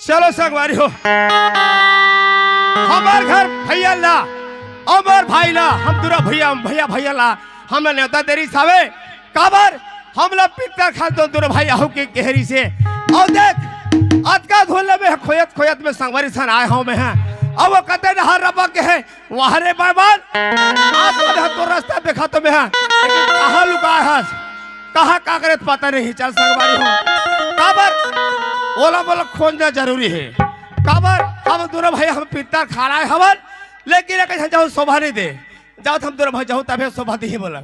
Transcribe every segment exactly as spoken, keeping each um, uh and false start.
चलो संगवारी हो, हमर घर भैया ला, हमर भाई ला, हम दूनो भैया, भैया, भैया ला, हमला नेवता दे रिहिस हवे। काबर? हमला पित्तर खाय ल दूनो भाई आहू के कहे रिहिसे। अउ देख, अतका धुन ल में खोजत, खोजत में संगवारी सन आय हंव में ह। अउ वो कते डहर रपक गे हे, वाह रे बैमान, आज तो मैं ह तोर रस्ता देखत हंव में ह, लेकिन कहां लुकाय हस, कहां का करत पता नहीं। चल संगवारी हो, काबर ओला मोला खोजना जरूरी हे, काबर हम दूनो भाई हम पित्तर खाय ल आय हवन, लेकिन एक झन जाहू शोभा नहीं दे, जाहू हम दूनो भाई जाहू तभे शोभा दिही मोला।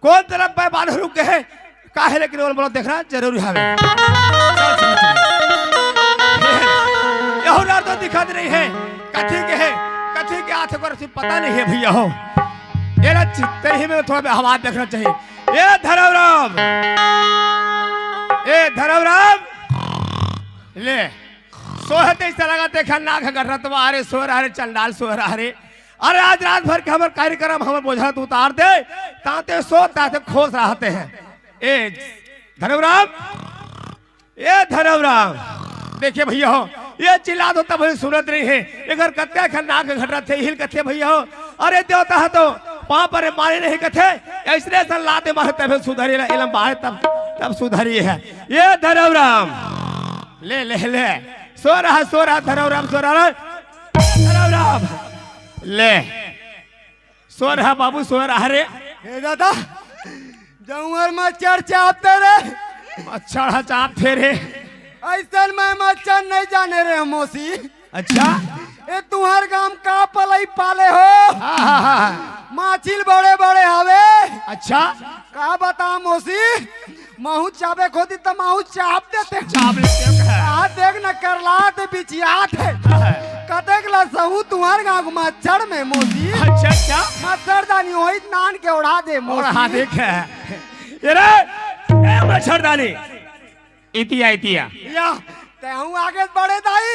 कोन तरफ बैमान रुक गे हे, का हे, लेकिन ओला मोला देखना जरूरी हवे। चल, चल, चल। ये हे, यहू डहर तो दिखत नहीं हे, कथी के हे, कथी के आथे, ओकर पता नहीं हे भैया हो। एला चित्ते ही में थोड़ा आवाज देखना चाहिए। ए धरमराम, ए धरमराम, ले, सोहते इस तरह का देखा, नाक गटरत बा रे, सोर हरे, चंडाल सोर हरे। अरे आज रात भर के हमर कार्यक्रम हमर बोझा तू उतार दे, ताते सो ताते खुश रहते हैं। ए धरमराम, ए धरमराम, देखिए भैया हो, ये चिल्लात हों तब सुनत नहीं हे, एकर कत्ते खन नाक गटरत हे, हिल कथे भैया हो। अरे देवता हे तो पांव परे मारे नहीं कथे, अइसने सन लाते मारे तभे सुधरी ला, एला मारे तब, तब सुधरी हे। ए धरमराम, ले, ले, ले, सो रहा, सो रहा, धरमराम, सो रहा, धरमराम, ले। सो रहा बाबू, सो रहा रे। ए दादा, जउंहर मच्छर चाबथे रे। मच्छर ह चाबथे रे। अइसन मैं मच्छर नहीं जाने रे मौसी। अच्छा। ए तुंहर गांव का पलई पाले हो? हाँ, हाँ, हाँ, हाँ। माछिल बड़े बड़े हवे। अच्छा। का बतावं मौसी, महूं चाबे खोदी त महूं चाब देते। चाब लेते हो का? आ देख न करलात बिछियात हे। हाँ। कतेक ल सहूं तुंहर गांव के मच्छर में मौसी। अच्छा, अच्छा। मच्छरदानी ओही नान के ओढ़ा दे मौसी। ओढ़ा दे का? ये रे, ए मच्छरदानी। इतिया, इतिया। या, तेहूं आगे बढ़े दाई।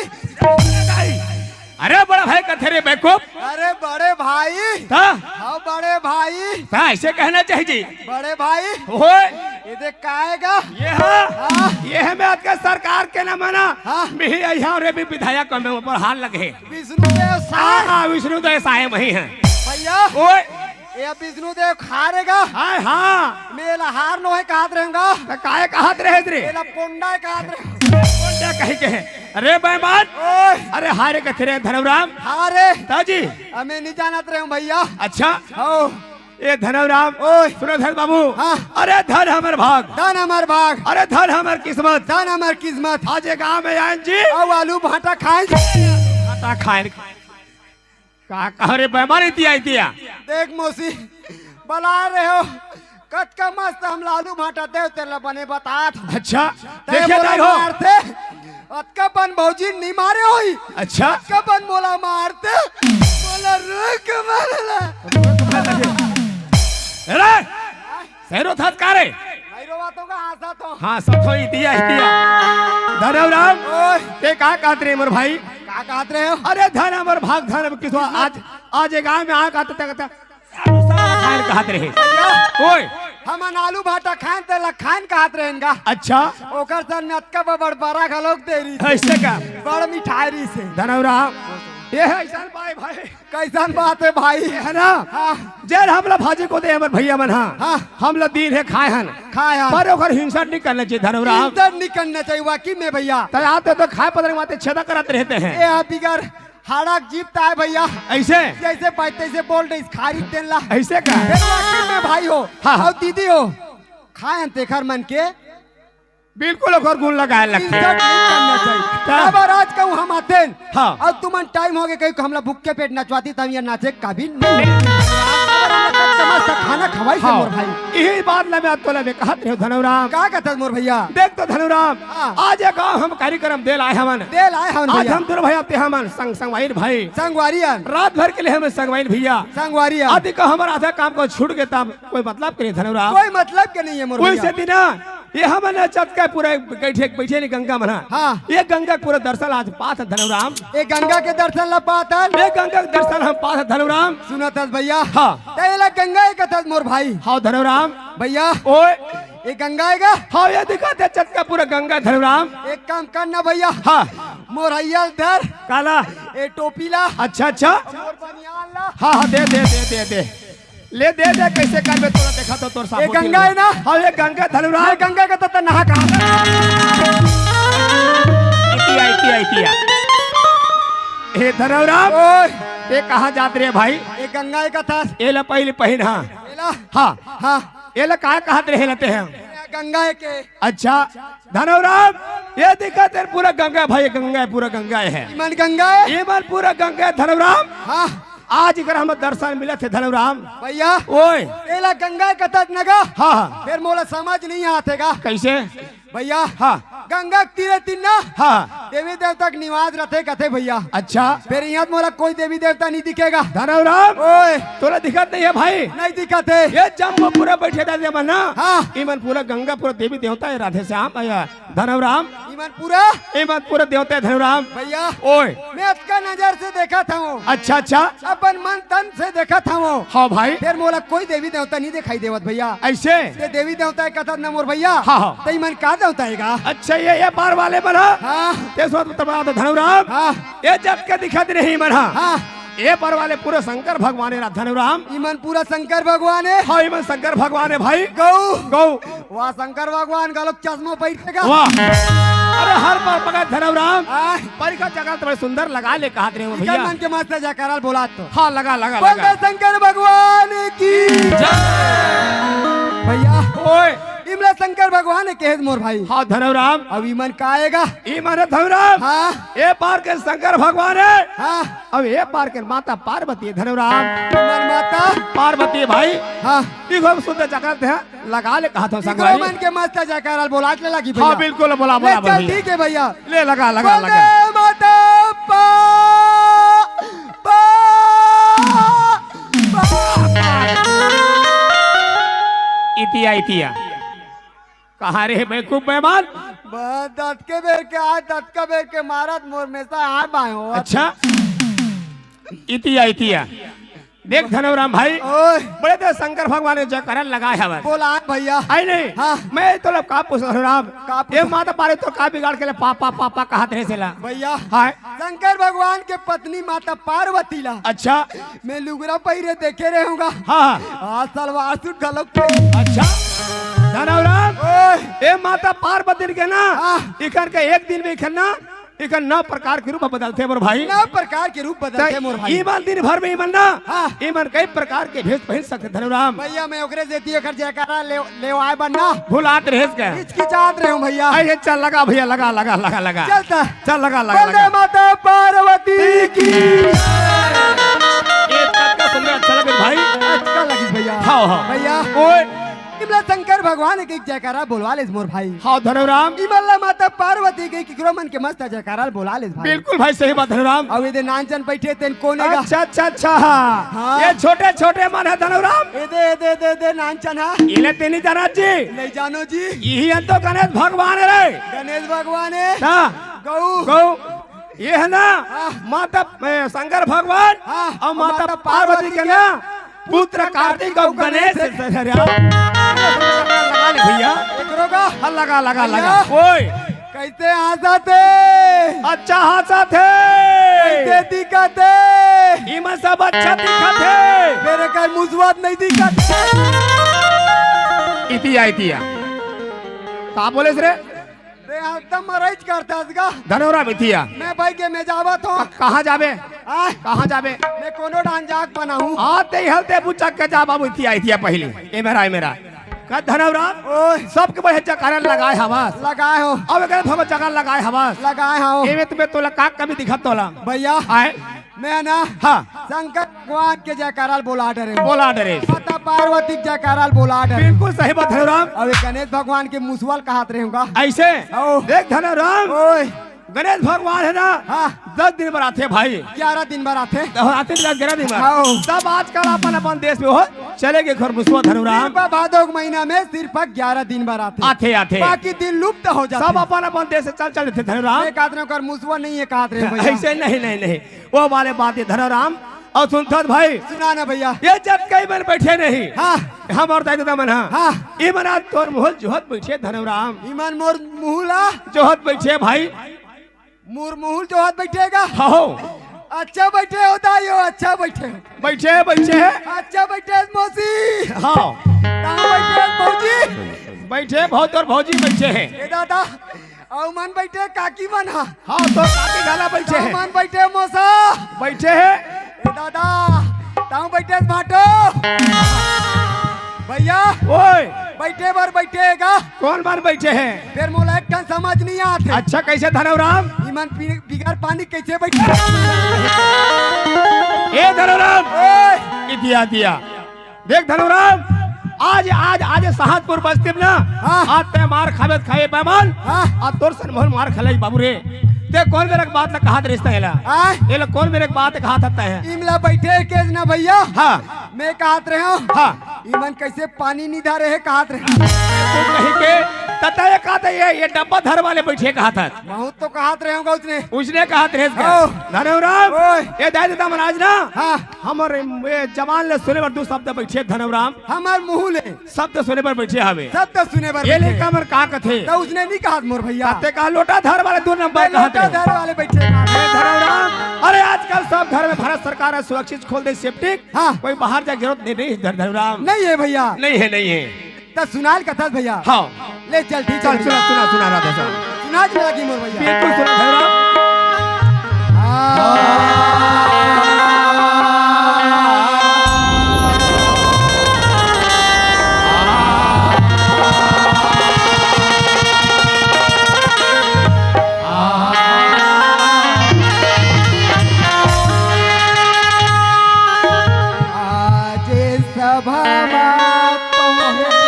अरे बड़ा भाई कथे रे बेवकूफ। अरे बड़े भाई। ता? हाँ बड़े भाई। ता अइसे कहना चाहिए जी। बड़े भाई। ओए। ये देख का आय गा? ये हाँ। हाँ। ये हे मैं आज के सरकार के ना मना। हाँ। मिही अइहा रे भी विधायक में ऊपर हार लगे। विष्णु देव साय। हाँ, विष्णु देव साय वही है। भैया। ओए। ए विष्णु देव खाय रे गा। हाय हाँ। में एला हार नोहे कहत रहेंव गा। त काय कहत रहेस रे? एला पोंडा कहत रहेंव। पोंडा कहि के। अरे बैमान। ओए। अरे हारे कथे रे धरमराम। हारे। ता जी। अमे नहीं जानत रहेंव भैया। अच्छा। हो। ए धरमराम। ओए। सुनो धन बाबू। हाँ। अरे धन हमर भाग। धन हमर भाग। अरे धन हमर किस्मत। धन हमर किस्मत। आज ये गांव में आयन जी। अउ आलू भाटा खायन। भाटा खायन। का कहे रे बैमान इतिया, इतिया? देख मौसी, बलाय रहे हो, कतका मस्त हमला आलू भाटा देव तेला बने बतात। अच्छा, तैं देखे मोला नहीं हो? मारते, अतका बन भौजी नहीं मारे होही। अच्छा। अतका बन मोला मारते, मोला रोक मारला। अरे, सही रोवत हस का रे? नहीं रोवत हों गा, हंसत हों। हंसत हों, इतिया, इतिया। धरमराम, ओए। तैं का कहत रहे मोर भाई? का कहत रहे हो? अरे धन हमर भाग, धन हमर किस्मत। आज, आज ये गांव में आय कहत, कहत, कहत, आलू साग खायन कहत रहे। भैया, ओए। हमन आलू भाटा खायन तेला खायन कहत रहेन गा। अच्छा। ओकर सन में अतका बड़ बरा घलोक दे रिहिसे। अइसे का? बड़ मिठाय रिहिसे। धरमराम, ये हे अइसन बात हे भाई। कइसन बात हे भाई? हे ना? हाँ। जेन हमला भाजी को दे हमर भैया मन, हाँ। हाँ। हमला दीन हे खाय हन। खाय हन। पर ओकर हिंसा नहीं करना चाहिए धरमराम। हिंसा नहीं करना चाहिए वाकई में भैया। त आप तो खाय पदर माते छेदा करत रहते हैं। ए, आप बिगर हाड़ा के जीप ताय भैया। अइसे? जइसे पाए तइसे बोल रही खारी तेन ला। अइसे का? फिर वाकई में भाई हो। हाँ, हाँ। अउ दीदी हो। खाय हन तेखर मन के बिल्कुल ओकर गुण लगाय ल लगथे। इज्जत नहीं करना चाहिए। का? काबर आज कहूँ हम आतेन। हाँ। अउ तुमन टाइम होगे कहीं हमला भूखे पेट नचवाती तब ये नाचे काबिल नहीं। काबर हमला कब से मस्त खाना खवाइस हे हाँ। मोर भाई। इही बात ला मैं तोला मैं कहत रहेंव धनवराम। का कहत हस मोर भैया? देख तो धनवराम, हाँ। आज ये गाँव हम कार्यक्रम दे ल आय हवन। दे ल आय हवन आज भैया। हम दूनो भैया ते हमन संग संगवारी भाई। संगवारी हन। रात भर के लिए हमन संगवारी भैया। संगवारी हन। आदि का हमर आधा काम को छूट गे तब कोई मतलब के नहीं धनवराम। कोई मतलब के नहीं हे मोर कोई भैया। से दिन ये हमन जतका पूरा बैठे, बैठे ने गंगा मन ह। हाँ। ये गंगा के पूरा दर्शन आज पात हन धनराम। ये गंगा के दर्शन ला पात हन। ये गंगा के दर्शन हम पात हन धनराम। सुनत हस भैया? हाँ। त एला गंगा ही कथस मोर भाई। हाँ धनराम। भैया। ओए। ये गंगा हे गा? हाँ, ये दिखत हे जतका पूरा गंगा धनराम। एक काम कर ना भैया। हाँ। मोर हइया ल धर। काला? ये टोपी ला। अच्छा, अच्छा। मोर बनियान ला। हाँ, हाँ, दे, दे, दे, दे, दे। ले दे दे, कइसे करबे तोला देखत हों तोर ये साबुत गंगा हे ना? हाँ, ये गंगा धनराम। ये गंगा के त नहा कहाँ? इतिया, इतिया, इतिया। हे धनराम, ओए। ये कहाँ जात रे भाई? ये गंगा हे कथस। एला पहिली पहिन, हाँ। एला? हाँ। हाँ। एला काय कहत रहे लते हैं? गंगा हे के? अच्छा, धनराम, ये दिखत हे पूरा गंगा भाई, गंगा हे, पूरा गंगा हे। इमन गंगा हे? इमन पूरा गंगा हे धनराम। हाँ। आज इकर हम दर्शन मिलत हे धनराम। भैया। ओए। एला गंगा कथस न गा। हाँ, हाँ। फेर मोला समझ नहीं आथे गा। कइसे? भैया। हाँ। गंगा के तीरे तीर ना। हाँ। देवी देवता के निवास रथे कथे भैया। अच्छा। फेर इहाँ मोला कोई देवी देवता नहीं दिखे गा। धनराम। ओए। तोला दिखत नहीं हे भाई? नहीं दिखत हे। ये जम्मो पूरा बैठे दादे मन ना। हाँ। इमन पूरा गंगा पूरा देवी देवता हे राधे श्याम, भैया। धनराम। इमन पूरा? इमन पूरा देवता हे धनराम। भैया। ओए। मैं अतका नजर से देखत हँव। अच्छा, अच्छा। अपन मन तन से देखत हँव। हाँ भाई। फेर मोला कोई देवी देवता नहीं दिखाई देवत भैया। अइसे? ते देवी देवता के कथस न मोर भैया। हाँ, हाँ। त इमन का देवता हे गा? अच्छा, ये, ये पार वाले मन ह? हाँ। ते सोच बता तो धनराम। हाँ। ये जतका दिखत रहे इमन ह। हाँ। ये पार वाले पूरा शंकर भगवान हे रा धनराम। इमन पूरा शंकर भगवान हे। हाँ, इमन शंकर भगवान हे भाई। गऊ। गऊ। वाह, शंकर भगवान घलोक चश्मा पहिरथे गा। वाह। अरे हर पार पकड़ धनराम। हाँ। परिखा जगह तो बड़े सुंदर लगा ले कहत रहे हो इकर भैया। मन के मस्त जयकारा ल बोला तो। हाँ, लगा, लगा, बोल लगा। दे शंकर भगवान की। जय। भैया। ओए। इमला शंकर भगवान हे केहेस मोर भाई। हाँ, धनराम। अब इमन का हे गा? इमन हे धनराम। हाँ। ये पार के शंकर भगवान हे। हाँ। अब ये पार के माता पार्वती हे धनराम। इमन माता? पार्वती भाई। हाँ। इको हम शुद्ध जगत हे, लगा ले कहत हों इकरो संगवारी। मन के मस्त जयकारा ल बोला के लगी हाँ, भैया। बिल्कुल, बोला, ले बोला, चल, भैया। ठीक हे भैया। ले लगा, लगा, बोल लगा। दे माता पा, पा, पा। इतिया, इतिया। कहाँ रे बेवकूफ बेईमान? बस दतके बेर के आज, दतका बेर के मारत मोर मेसा आ बाय हो। अच्छा। इतिया, इतिया। देख धनराम भाई, ओए। बड़े तो शंकर भगवान के जयकारा लगाए हवस। बोला भैया। आई नहीं? हाँ। मैं तोला का पूछत हँव धनराम? का पूछत? ये माता पारे तो का बिगाड़ के ले पापा, पापा कहत रहे सेला? भैया। हाँ। शंकर भगवान के पत्नी माता पार्वती ला। अच्छा। मैं लुगरा पहिरे देखे रहे हँव गा। हाँ, हाँ। हाँ, सलवार सूट घलोक पहिरे। अच्छा। धनराम। ओए। ये माता पार्वती के ना, हाँ। इखर के एक दिन में इखर ना इखर नौ प्रकार के रूप बदलथे मोर भाई। नौ प्रकार के रूप बदलथे त मोर भाई। इमन दिन भर में इमन ना, हाँ। इमन कई प्रकार के भेष पहिर सकथे धनराम। भैया, मैं ओकरे सेती एकर जयकारा ले-, लेवाए बर ना भुलात रहेस का? हिचकिचात रहे हँव भैया। अरे चल लगा भैया, लगा, लगा, लगा, लगा। चल त। चल लगा, लगा, बोल दे लगा। माता पार्वती की। ये ततका सुंदर अच्छा लगे भाई। अच्छा लगिस भैया। हाँ, हाँ। भैया। ओए। इमला शंकर भगवान के एक जयकारा बोलवा लेस मोर भाई। हाँ धनराम। इमला माता पार्वती के किकरो मन के मस्त जयकारा बोला लेस भाई। बिल्कुल भाई, सही बात धनराम। अउ एदे नानचन बइठे तेन कोन ए गा? अच्छा, अच्छा, अच्छा, हाँ। हाँ। ये छोटे छोटे मन हे धनराम। एदे, एदे, एदे, एदे नानचन हा। इले तेनी जाना जी। नहीं जानो जी। इही अंतो गणेश भगवान हे रे। गणेश भगवान हे। हाँ। गऊ। गऊ। ये हे ना, हाँ। माता, ए, शंकर भगवान हाँ, अउ माता माता पार्वती पार्वती के के ना पुत्र कार्तिक अउ गणेश से धर्या। लगा ले भैया। एकरो का? हाँ, लगा, लगा, भैया। लगा। ओए। कइसे हाँसत हे? अच्छा हाँसत हे। कइसे दिखत हे? इमा सब अच्छा दिखत हे। फेर एकर मुसवा नहीं दिखत। इतिया, इतिया। का बोलेस रे? बे, एकदम मरइच करथस गा। धनोरा मिथिया। मैं भाई के मैं जावत हँव। क-, कहाँ जाबे? आय। कहाँ जाबे? मैं कोनो डान जाक बनाहूँ। हाँ, ते हलते बुचक के जा बाबू, इतिया, इतिया पहिली। ए मेरा, ए मेरा। का धनोरा? ओए। सबके बढ़े जकारा लगाए हवस। लगाए हँव। अब अगर हम जकारा लगाए हवस। लगाए हँव। एमे तुम्हें तोला का कमी दिखत तोला? भैया। आय। मैं ना हाँ। शंकर भगवान के जयकारा ल बोला डरे हँव। बोला डरे। माता पार्वती के जयकारा ल बोला डरे हँव। बिल्कुल सही बात धनोराम। अउ ये गणेश भगवान के मुसवा ल कहत रहे हँव गा। अइसे? ओ। देख धनोराम। ओए। गणेश भगवान हे ना, हाँ। दस दिन बर आथे भाई। ग्यारह दिन बर आथे। तो आते दिन ग्यारह दिन बर। हाँ। सब आजकल अपन अपन देश में हो चले गे खरमुसवा धनराम। सिर्फ भादो के महीना में सिर्फ ग्यारह दिन बर आथे। आथे, आथे। बाकी दिन लुप्त हो जाथे। सब अपन अपन देश से चल चल देथे धनराम। ये कहत रहे ओकर मुसवा नहीं है, कहत रहे भैया। ऐसे नहीं, नहीं, नहीं। वो वाले बात है धनराम। अउ सुनथस भाई। सुना ना भैया। ये जब कई मन बैठे नहीं। हाँ। हमर दाई ददा मन हा। हाँ। ई मन आज तोर मुहूं ल जोहत बैठे धनराम। ई मन मोर मुहूं ला। जोहत बैठे भाई। मोर मुहूं ल जोहत बैठे गा। हो। अच्छा बैठे हो दाई हो, अच्छा बैठे हो। बैठे, बैठे हे। अच्छा बैठे हे मौसी। हाँ। कहाँ बैठे हे भौजी? बैठे भौजी, तोर भौजी बैठे हे। ए दादा, अउ मन बैठे काकी मन हा। हाँ, तोर काकी घला बैठे हे। मन बैठे मौसा। बैठे हे। ए दादा, ताऊ बैठे भाटो। भैया। ओए। बैठे बर बैठे हे गा। कौन बर बैठे हे? फेर मोला एक ठन समझ नहीं आत हे। अच्छा, कैसे धनराम? ई मन पी-, बिगर पानी कैसे बैठे? ए धनराम। ओए। ई दिया, दिया। देख धनराम, आज, आज, आज शाहजपुर बस्ती में ना, हाँ। आज तैं मार खाबे त खाबे पैमान, हाँ। आज तोर सन मोहन मार खलाई बाबू रे। तैं कौन मेरे के बात ला कहत रहिस तैं एला? आय। एला कौन मेरे के बात कहत हस तैं? इमला बैठे के ना भैया। हाँ। मैं कहत रहे हूँ। हाँ। इमन कैसे पानी नहीं धरे हे कहत रहे। तू कहीं के, त तैं कहत हे, ये, ये डब्बा धर वाले बैठे कहत हस। बहुत तो कहत रहे होगा उसने। उसने कहत रहे इसका। ओ। धनराम, ओए। ये दाई ददा मन आज ना, हाँ। हमर ये जबान ले सुने बर दू शब्द बैठे धनराम। हमर मुहूं ले। शब्द सुने बर बैठे हवे। शब्द सुने बर ये बैठे। लइका मन का कथे? त उसने नहीं कहत मोर भैया। तैं कहा लोटा धर वाले दू नंबर मैं कहत लोटा रहे। धर वाले बैठे। ए धनराम, अरे आजकल सब घर में भारत सरकार ह सुरक्षित खोल दे सेप्टिक। हाँ। कोई बाहर जाए जरूरत नहीं, नहीं धन-, धनराम। नहीं है भैया। नहीं है, नहीं है। त सुनाल कथस भैया। हाँ। ले चल, ठीक चल, है सुना, भैया। सुना, सुना, राधे श्याम। सुना के लगी मोर भैया। बिल्कुल सुना, धनराम। आ। आज सभा म पहुँचे।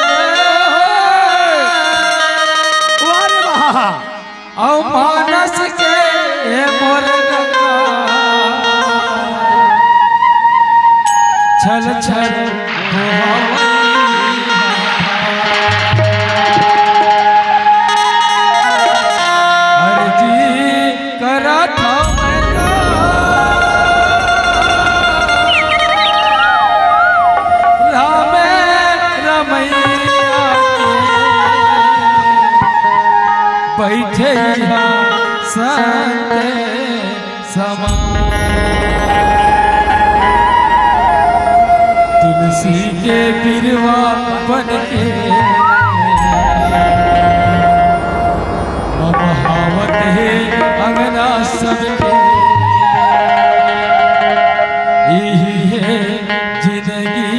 वाह रे वाह। अउ मानस के ए मोर गंगा, छल छल होवई। अरजी करत हंव मैं तो राम रमैया के, बइठे इहाँ संत समान। तुलसी के पिरवा बन के महकावत हे अंगना सबके, इही हे जिनगी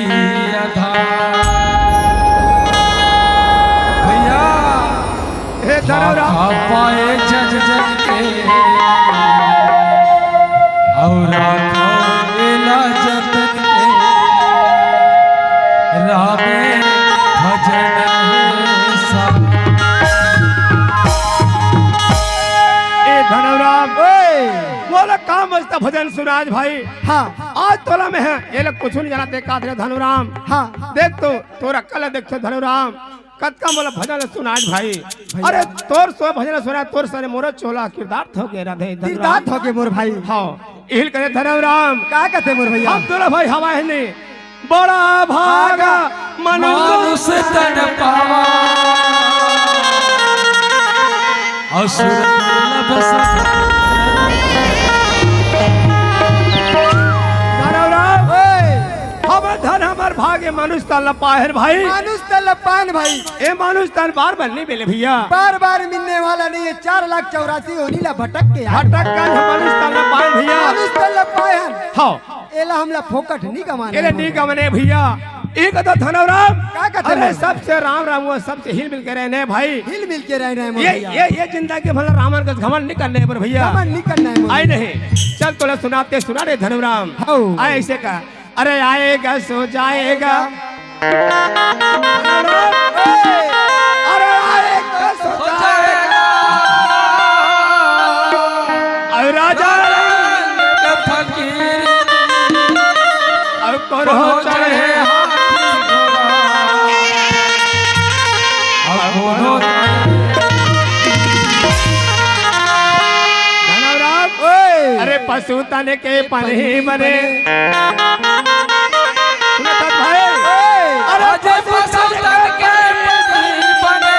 आधार। भैया, हे धनराम। पाए जन जन के, अउ राखव एला जतन के, रामे भजन हे सा। ए धनराम, ओए। मोला का मस्त भजन सुनाय भाई। हाँ। आज तोला मैं हे, एला कुछु नहीं जानत हे का रे धनराम। हाँ। देख तो, तोर अक्कल देख तो धनराम। कतका मोला भजन ल सुनाय भाई। भैया। अरे तोर सो भजन ल सुनाय, तोर सने मोर चोला किरदार हो गे राधे धनराम। किरदार हो गे मोर भाई। हाँ, इही ल करे धनराम। का कथे मोर भैया? हम दोनों भाई हवा है नहीं। बड़ा भागा मनुष्य तन पावा। असुर दुर्लभ सदा। धनराम। ओए। हमर धन हमर भाग ए मानुष तन ल पाए हन भाई। मानुष तन ल पाए हन भाई। ए मानुष तन बार बार नहीं मिले भैया। बार बार मिलने वाला नहीं है। चार लाख चौरासी योनि ला भटक के आए। भटक के मानुष तन ल पाए हन भैया। मानुष तन ल पाए हन। हाँ। एला हमला फोकट नहीं गंवाना एला है। नहीं गंवाना भैया। एक तो धनराम। का कथे अरे मोर? सबसे राम राम हुआ, सबसे हिल मिल के रहना हे भाई। हिल मिल के रहना हे मोर ये, भैया। ये, ये जिंदगी भला रावण का घमंड नहीं करना हे मोर भैया। घमंड नहीं करना हे मोर आए भैया। नहीं। चल तोला सुनाते सुना रे धनराम। हाँ। आए ऐसे का। अरे आएगा सो जाएगा। अरे आएगा सो जाएगा। राजा के फकीर, अब कोनो चढ़े हाथी घोड़ा, अब कोनो धनराम, ओए। अरे पशु तन के पनही बने। सुनत हस भाई? ओए। अरे अजय पशु तन के पनही बने।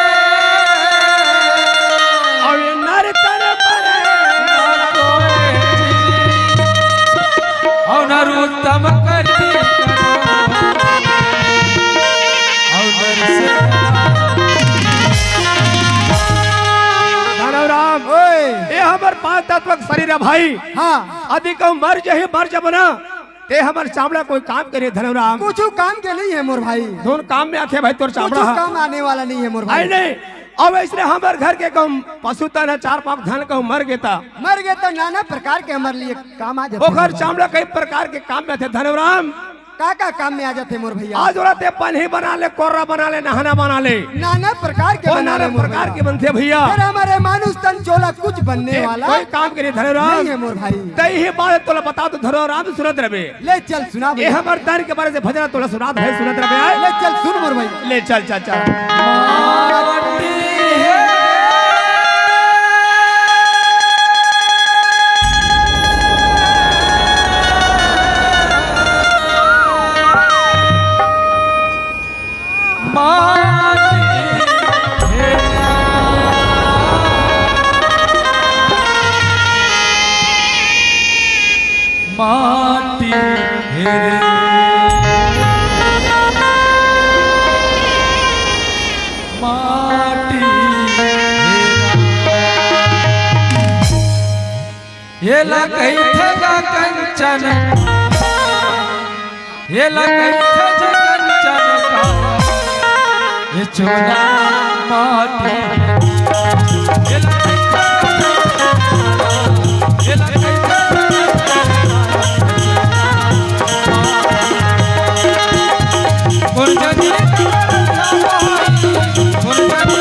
अउ ये नर तन बने। अउ नरोत्तम करती करो। अउ नर से धनराम, ओए। ये हमर पांच तत्व के शरीर हे भाई। हाँ। अदि कहूं मर जही, मर जबना, ते हमर चामड़ा कोई काम के नहीं धनराम। कुछू काम के नहीं हे मोर भाई। जोन काम में आथे भाई तोर चामड़ा कुछू ह। काम आने वाला नहीं हे मोर भाई। आई नहीं। अब अइसने हमर घर के कहूं पशु तन हे, चार पांच धन कहूं मर गे त। मर गे त नाना प्रकार के हमर लिए काम आ जाथे ओकर मोर भाई। चामड़ा कई प्रकार के काम में आथे धनराम। का का काम में आ जाथे मोर भैया? आज ओला ते पनही बना ले, कोर्रा बना ले, नहाना बना ले। नाना प्रकार के ओ बना नाना ले मोर प्रकार भैया। के बनथे भैया। फिर हमर मानुष तन चोला कुछ बनने ए, वाला कोई काम के नहीं धनराम। नहीं हे मोर भाई। तई ही बात तोला बता दो धनराम, सुनत रहे। ले चल सुना ये भैया। हमर तन के बारे से भजन तोला सुनात हे, सुनत रहे। ले चल सुन मोर भाई। ले चल, चल, चल। माटी हे। माटी हे। माटी हे रे, माटी हे रे। एला कहिथे गा कंचन, एला कहिथे जे कंचन का, ये चोला माटी। एला कहिथे, एला कहिथे, कोन जानी, कोन जानी,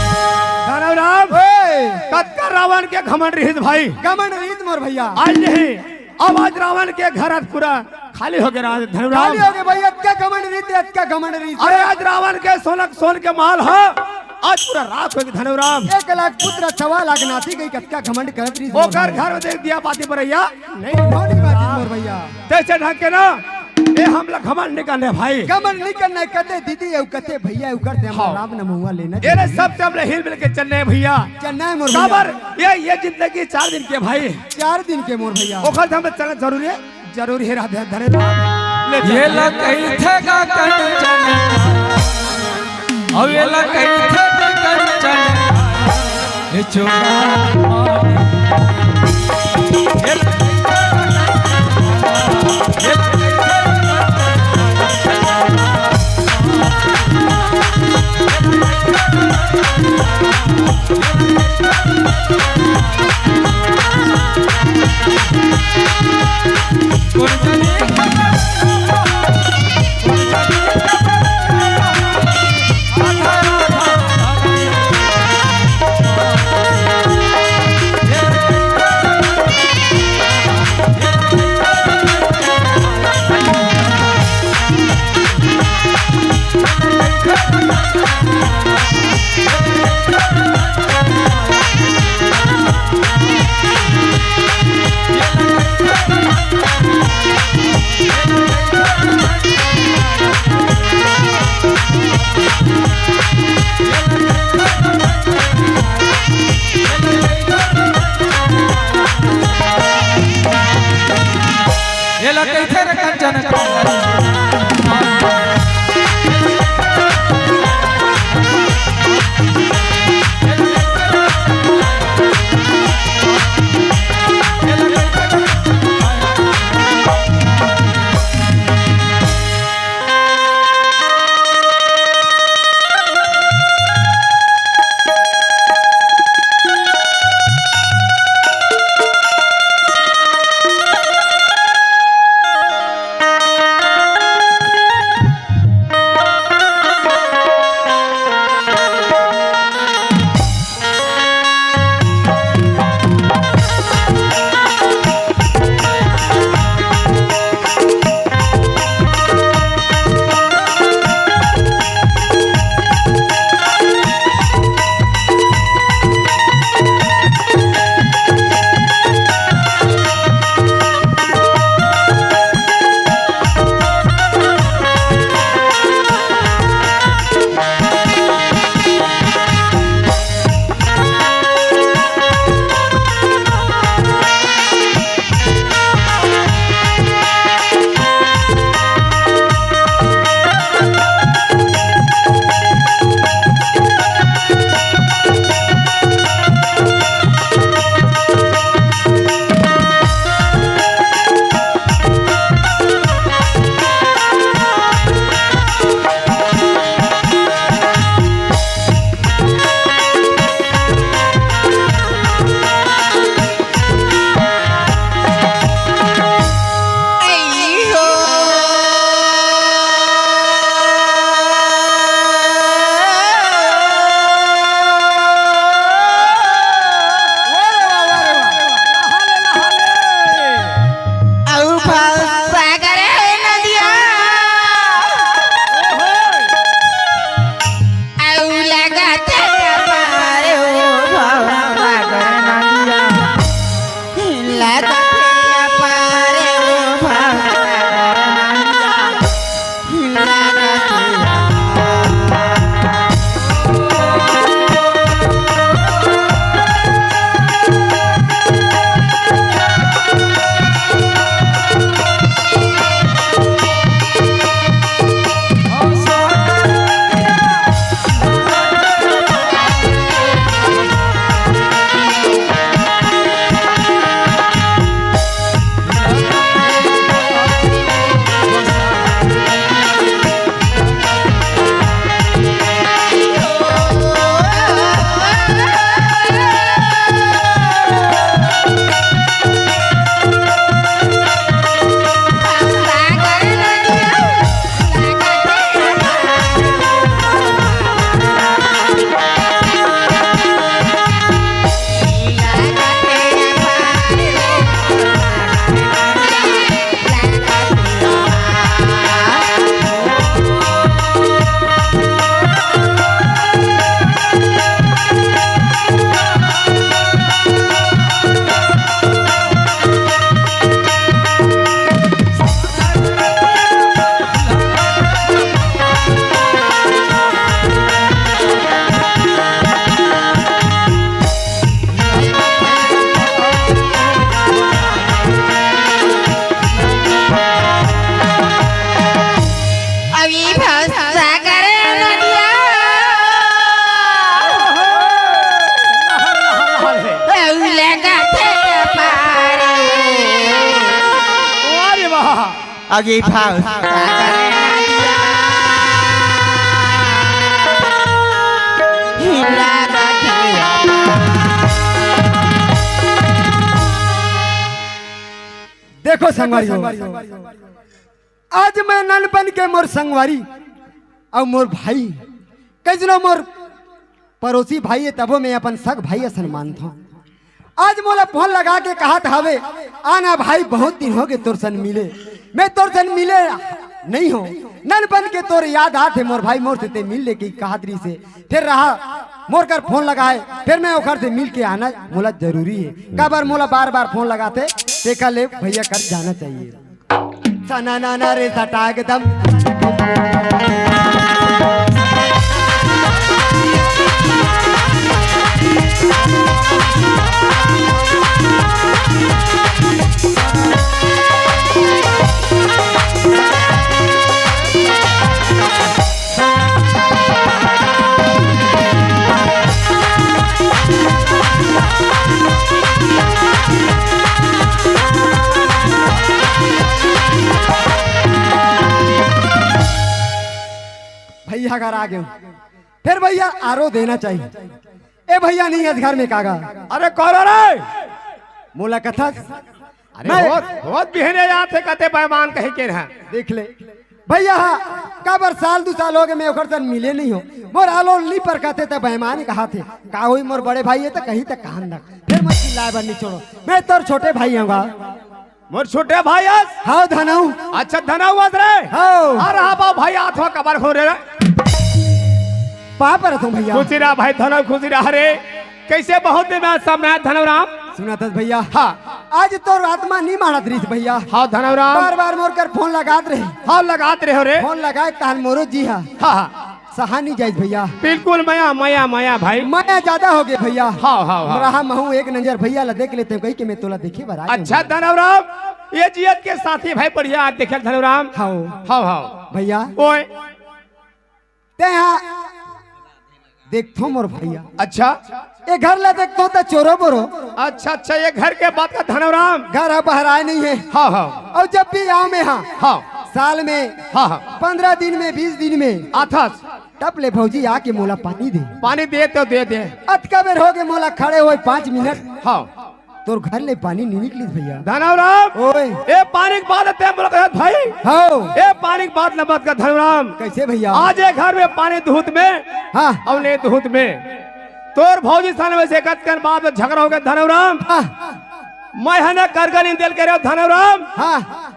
धनराम, ओए! कतका रावण के घमंड रहिस भाई। घमंड रहिस मोर भैया। आज नहीं, अब आज रावण के घर आज पूरा खाली हो गया राज-, धनराम। खाली हो गया भाई, अतका घमंड रहिस, अतका घमंड रहिस। अरे आज रावण के सोना के सोन के माल ह, आज पूरा राख हो गया धनराम। एक लाख पुत्र सवा लाख नाती गई, कतका घमंड करत रहिस मोर ओकर भैया। घर में देख दिया बाती बरैया। नहीं, नहीं बात मोर भैया। तैसे ढंग के ना, ए हमला घमंड नहीं करना हे भाई। घमंड नहीं करना हे, कथे दीदी अउ कथे भैया अउ करथे हमला हाँ। राम न महुआ लेना हे। सबसे हमला हिल मिल के चलना हे भैया। चलना हे मोर भैया। काबर? ये, ये जिंदगी चार दिन के भाई। चार दिन के मोर भैया। ओखर से हमला चलना जरूरी हे, जरूरी हे राधे धरे। ले चल। एला कहिथे गा कंचन। अउ एला कहिथे गा कंचन। ए चोला। एला कइथे रे कंचन? अउ भौसा करे नदिया। अउ लगथे अपार ओ भौसा करे नदिया। लगथे अपार ओ भौसा करे नदिया। अभी भरोसा करे नदिया। अउ लगथे पारे। अरे वाह। अगे भाव। देखो संगवारी हो, आज मैं नन बन के मोर संगवारी अउ मोर भाई, कइसनो मोर पड़ोसी भाई हे, तभो मैं अपन सग भाई असन मानथों। आज मोला फोन लगा के कहत हवे, "आना भाई, बहुत दिन होगे तोर सन मिले।" मैं तोर सन मिले नहीं हो, नन बन के तोर याद आत हे मोर भाई, मोर से ते मिल ले के कहत रहिस हे। फिर रहा मोर कर फोन लगाए, फिर मैं ओकर से मिल के आना मोला जरूरी हे। काबर मोला बार बार फोन लगाथे, तेकर ले भैया कर जाना चाहिए। सना ना ना रे सटा एकदम। भैया घर आ गए। फिर भैया आरो देना चाहिए। ए भैया नहीं है घर में कागा। अरे कौन रे? मोला कथस। अरे मैं होत, होत बिहने जात हे कते बेईमान कहीं के रहा। देख ले भैया, हा, काबर साल दू साल हो गए मैं ओकर सन मिले नहीं हो। मोर आलो नहीं पर कहते त बेईमान कहा थे। का होई मोर बड़े भाई हे त कहीं त कान दा। फिर मैं चिल्लाए बर नहीं छोड़ो। मैं तोर छोटे भाई हूँगा। मोर छोटे भाई हस? हाँ धनऊ। अच्छा धनऊ हस रे? हाँ। अरे हाँ बा भाई आत हो कबर हो रे। पाँव परत हूँ भैया। खुशी रहा भाई धनऊ, खुशी रहा रे। कैसे बहुत दिन बाद सामने आया धनऊ राम? सुना था भैया। हाँ। आज तोर आत्मा नहीं मानत रहिस भैया। हाँ धनऊ राम। बार बार मोर कर फोन लगात रहे। हाँ लगात रहे हो रे। फोन लगाए तहन मोरो जी हा। हाँ हाँ। सहा नहीं जाइस भैया। बिल्कुल मया मया मया भाई। मया ज्यादा हो गए भैया। हाँ हाँ हाँ। रहा महू एक नजर भैया ला देख लेते हैं कहीं के मैं तोला देखे बर आए अच्छा हूँ। धनऊ राम, ये जियत के साथी भाई बढ़िया आज देखे धनऊ राम। हाँ। हाँ हाँ। भैया। ओए। ते हा देखथो मोर भैया। अच्छा। ए घर ला देखथो त चोरो बोरो। अच्छा अच्छा, ये घर के बात का धनऊ राम। घर हा बहराए नहीं है। हाँ हाँ। और जब भी आव मैं हा हाँ। साल में हाँ हाँ। पन्द्रह दिन में बीस दिन में आथस। तब ले भौजी आके मोला पानी दे। पानी दे तो दे दे। अतका बेर हो गए मोला खड़े होए पाँच मिनट। हाँ। तोर घर ले पानी नहीं निकलिस भैया। धनऊ राम। ओए। ए पानी के बात ते मोला कहत भाई। हाँ। ए पानी के बात न बात का धनऊ राम। कैसे भैया? आज ए घर में पानी दूध में। हाँ। और नहीं दूध में। तोर भौजी सन में से कतकन बात में झगड़ा हो गया धनऊ राम। हाँ। मैं है ना करगन इन दिल के रहे धनऊ राम। हाँ।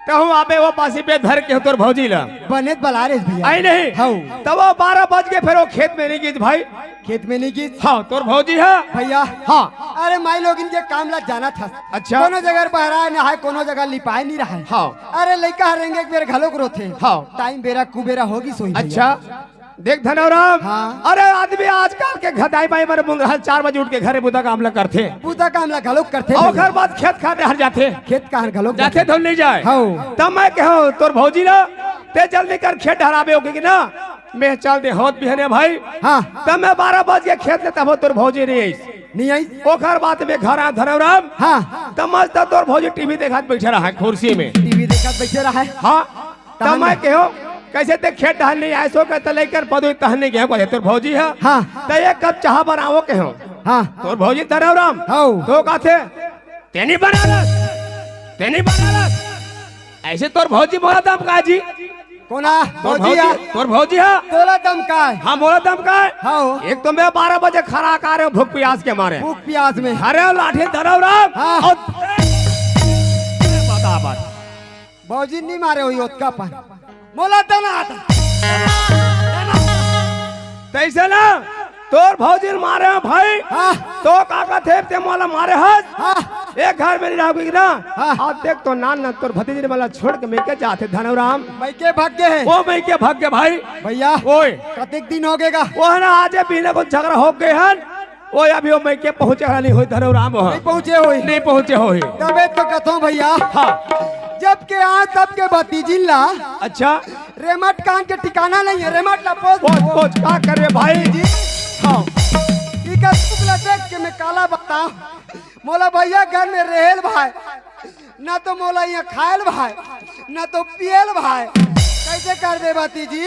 कहूँ आपे वो पासी पे धर के तोर भौजी ला। बने त बला रे भैया। आई नहीं। हाँ। तब वो बारह बज के फिर वो खेत में नहीं गीस भाई। खेत में नहीं गीस। हाँ, तोर भौजी है। भैया। हाँ। अरे माई लोग इनके काम ला जाना था। अच्छा। कोनो जगह बहराए नहाए, कोनो जगह लिपाए नहीं रहा है। हाँ। अरे लइका हर रेंगे एक बेर घलोक रोथे। हाँ। टाइम बेरा कुबेरा होगी सोई भैया। अच्छा। देख धनऊ राम। हाँ। अरे आदमी आजकल के घदाई माई मर मुंगहल चार बजे उठ के घरे बुता काम ला करथे। बुता काम ला घलोक करथे और भैया। ओकर बाद खेत खार डहर जाथे। खेत खार घलोक जाथे जाथे। धन नहीं जाए। हाँ। तब मैं कहूँ तोर भौजी ला, ते जल्दी कर खेत डहराबे हो कि ना, मैं चल दे होत बिहने भाई। हाँ। तब मैं बारह बज के खेत ले तब तोर भौजी नहीं आइस। नहीं आइस। ओकर बाद में घर आ धनऊ राम। हाँ। तब मस्त तोर भौजी टीवी देखत बैठे रहा है कुर्सी में। टीवी देखत बैठे रहा है। हाँ। तब तहन मैं कहो, कैसे ते खेत टहल नहीं आए सो कहते लेकर पदो टहल नहीं गया, कोई तोर भौजी है। हाँ। तो एक कप चाह बनाओ कहो। हाँ। तोर भौजी धनऊ राम। हाँ। तो कहते, "तेनी बनारस, तेनी बनारस।" ऐसे तोर भौजी मोला दम का जी? कोना तोर भौजी भौजी, है? तोर भौजी है? तोला दम का है? हाँ, मोला दम का है? हाँ। एक तो मैं बारह बजे खड़ा कर रहे हो भूख प्यास के मारे। भूख प्यास में। अरे लाठी धनऊ राम। हाँ। और बता बात। भौजी नहीं मारे हुई ओतका पान। मोला दना आता। तैसे ना, तोर भौजी मारे हैं भाई। हाँ। तो का कहथे ते मोला मारे हस? हाँ। एक घर में नहीं रहोगे ना? हाँ। अब देख तो नान ना तोर भतीजी ने मोला छोड़ के मैं के जाथे धनऊ राम। मैं के भाग गए हैं? वो मैं के भाग गए भाई। भैया। ओए। कतेक दिन हो गएगा? वो है ना आज बिना को झगड़ा हो गए हैं। ओ अभी ओ मइके पहुंचे वाला नहीं होई धनऊ राम हो। नहीं पहुंचे होई। नहीं पहुंचे होई। तबे तो कथो भैया। हाँ। जब के आ तब के भतीजिन ला। अच्छा। रेमट कान के ठिकाना नहीं है, रेमट ला पोछ। पोछ, पोछ, का करे भाई? जी। हाँ। इका चुप ला देख के मैं काला बताऊं। मोला भैया घर में रहेल भाई। ना तो मोला यहाँ खायल भाई, ना तो पियल भाई। कैसे कर दे भतीजी?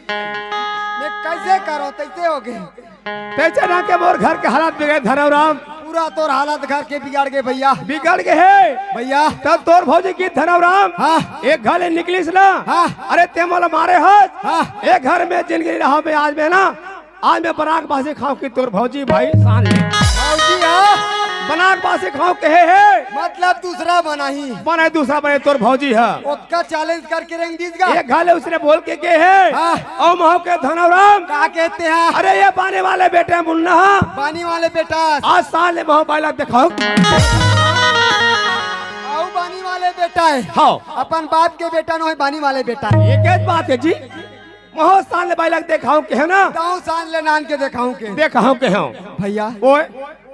मैं कैसे करो, तैसे हो गए। तैसे ना के मोर घर के हालत बिगड़े धनऊ राम। पूरा तोर हालत घर के बिगाड़ गए भैया। बिगड़ गए है। भैया। तब तोर भौजी की धनऊ राम। हाँ। एक घर ले निकलिस ना। हाँ। अरे ते मोला मारे हस। हाँ। एक घर में जिंदगी रहा मैं आज में ना। आज मैं बराक बासी खाऊं कि तोर भौजी भाई सान ले। भौजी हाँ। बना के बासी खाहूं कहे हे। मतलब दूसरा बनाही। बने दूसरा बने तोर भौजी ह। ओतका challenge करके रेंग दीस गा। एक घाले उसने बोल के कहे हे। हाँ। अउ महूं कहेंव धनौराम। का कहे हे? अरे ये बानी वाले बेटा मुन्ना ह। बानी वाले बेटा। आज साल ले महूं बाई ला देखाहूं। अउ बानी वाले बेटा हे। हाँ। अपन बाप के बेटा नोहे, बानी वाले बेटा हे। एके बात हे जी। महूं साल ले बाई ला देखाहूं कहेंव ना। तहूं साल ले नान के देखाहूं कहे। देखाहूं कहेंव। भैया। ओए।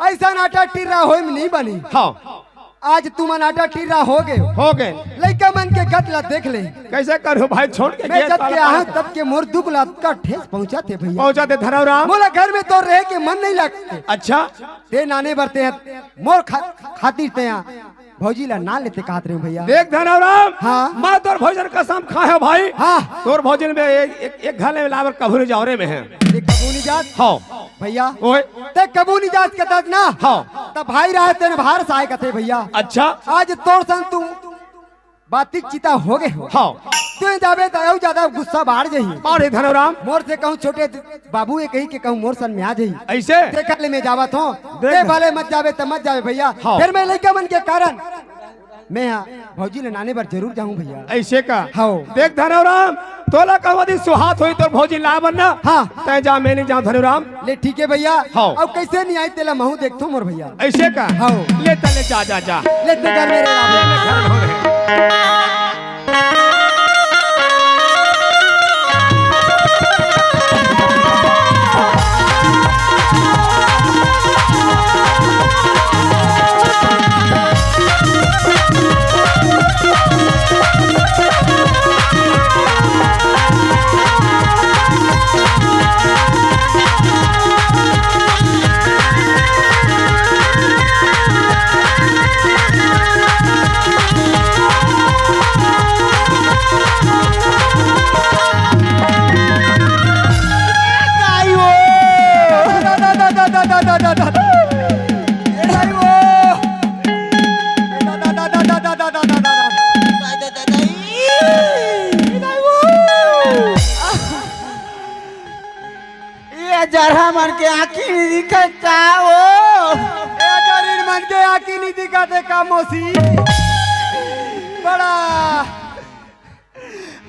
अइसन आटा टिर्रा होय म नइ बनी। हाँ। आज तुमन आटा टिर्रा हो गे हो। हो गे। लइका मन के गत ला देख ले। कइसे करहूं भाई, छोड़ के मैं गे जब साला के आहूं पागल। तब के मोर दुख ला अतका ठेस पहुंचत हे भैया। पहुंचत हे धनौराम। मोला घर में तोर रहे के मन नइ लगत। अच्छा। तें नाने बर तें मोर खा-, खातिर तें भौजी ला नान लेते कहत रहेंव भैया। देख धनौराम, हाँ। मैं तोर भौजी के कसम खाहूं भाई। हाँ। तोर भौजी ल मैं एक, एक, एक घाले में लाबर कभू नइ जांव रे मैं। तें कभू नइ जास? हाँ। भैया, ओए। तें कभू नइ जास कहत हस ना? हाँ। त भाई रहे तेन भार सहाय कथे भैया। अच्छा। आज तोर संग तू बातचीत हो गे हो। हाँ। तें जाबे त अउ जादा गुस्सा बाढ़ जाही। बाढ़ जाही धनौराम। मोर से कहूं छोटे बाबू ए कहि के कहूं मोर संग में आ जाही। अइसे? तेकर ले मैं जावत हंव। देख। तें भले मत जाबे त मत जाबे भैया। हाँ। फेर मैं लइका मन के कारण मैं हा भौजी ल नाने बर जरूर जाहूं भैया। अइसे का? हाँ। देख धनौराम, तोला कहूं यदि सुहात होही तोर भौजी ला बर ना। हाँ। तें जा, मैं नइ जांव धनौराम। ले ठीक हे भैया। हाँ। अउ कइसे नइ आही तेला महूं देखथंव मोर भैया। अइसे का? हाँ। ले त ले जा, जा, जा। ले तें घर में रह। ले, ले घर में रह। ये जरहा मन के आँखी नइ दिखत का ओ? ये जरहा मन के आँखी नइ दिखत हे का मौसी? बड़ा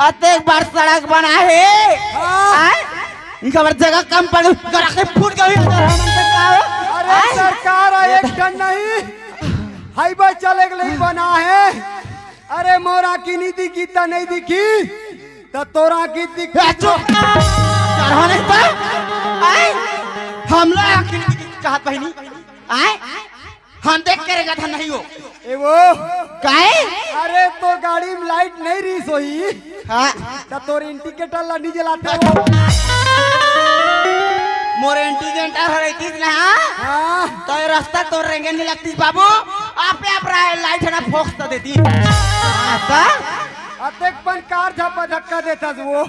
अतेक बड़ सड़क बना हे। हाँ। आय? इनका बर जगह कम पड़ गई, गरा के फूट गई, जरहा मन के का ओ? अरे आय? सरकार, एक ठन नहीं, highway चले के लिए बना हे। अरे मोर आँखी नइ दिखी त नइ दिखी, त तोर आँखी दिखी। ए, चुप! डरवा नहीं तो? आय? हमला आँखी नइ दिखी कहत बहिनी। आय? हम देख के रेंगत हन नहीं हो। ए वो। काय? अरे तोर गाड़ी में light नइ रिहिस होही। हाँ। त तोर indicator ला नइ जलाते हो। मोर indicator ह रहितिस ना। हाँ। त ये रस्ता तोर रेंगे नइ लगतिस बाबू। आपे आप रा-, light ह ना फोकस त देतिस। हाँ, त? अतेक पन कार झपा धक्का देथस वो।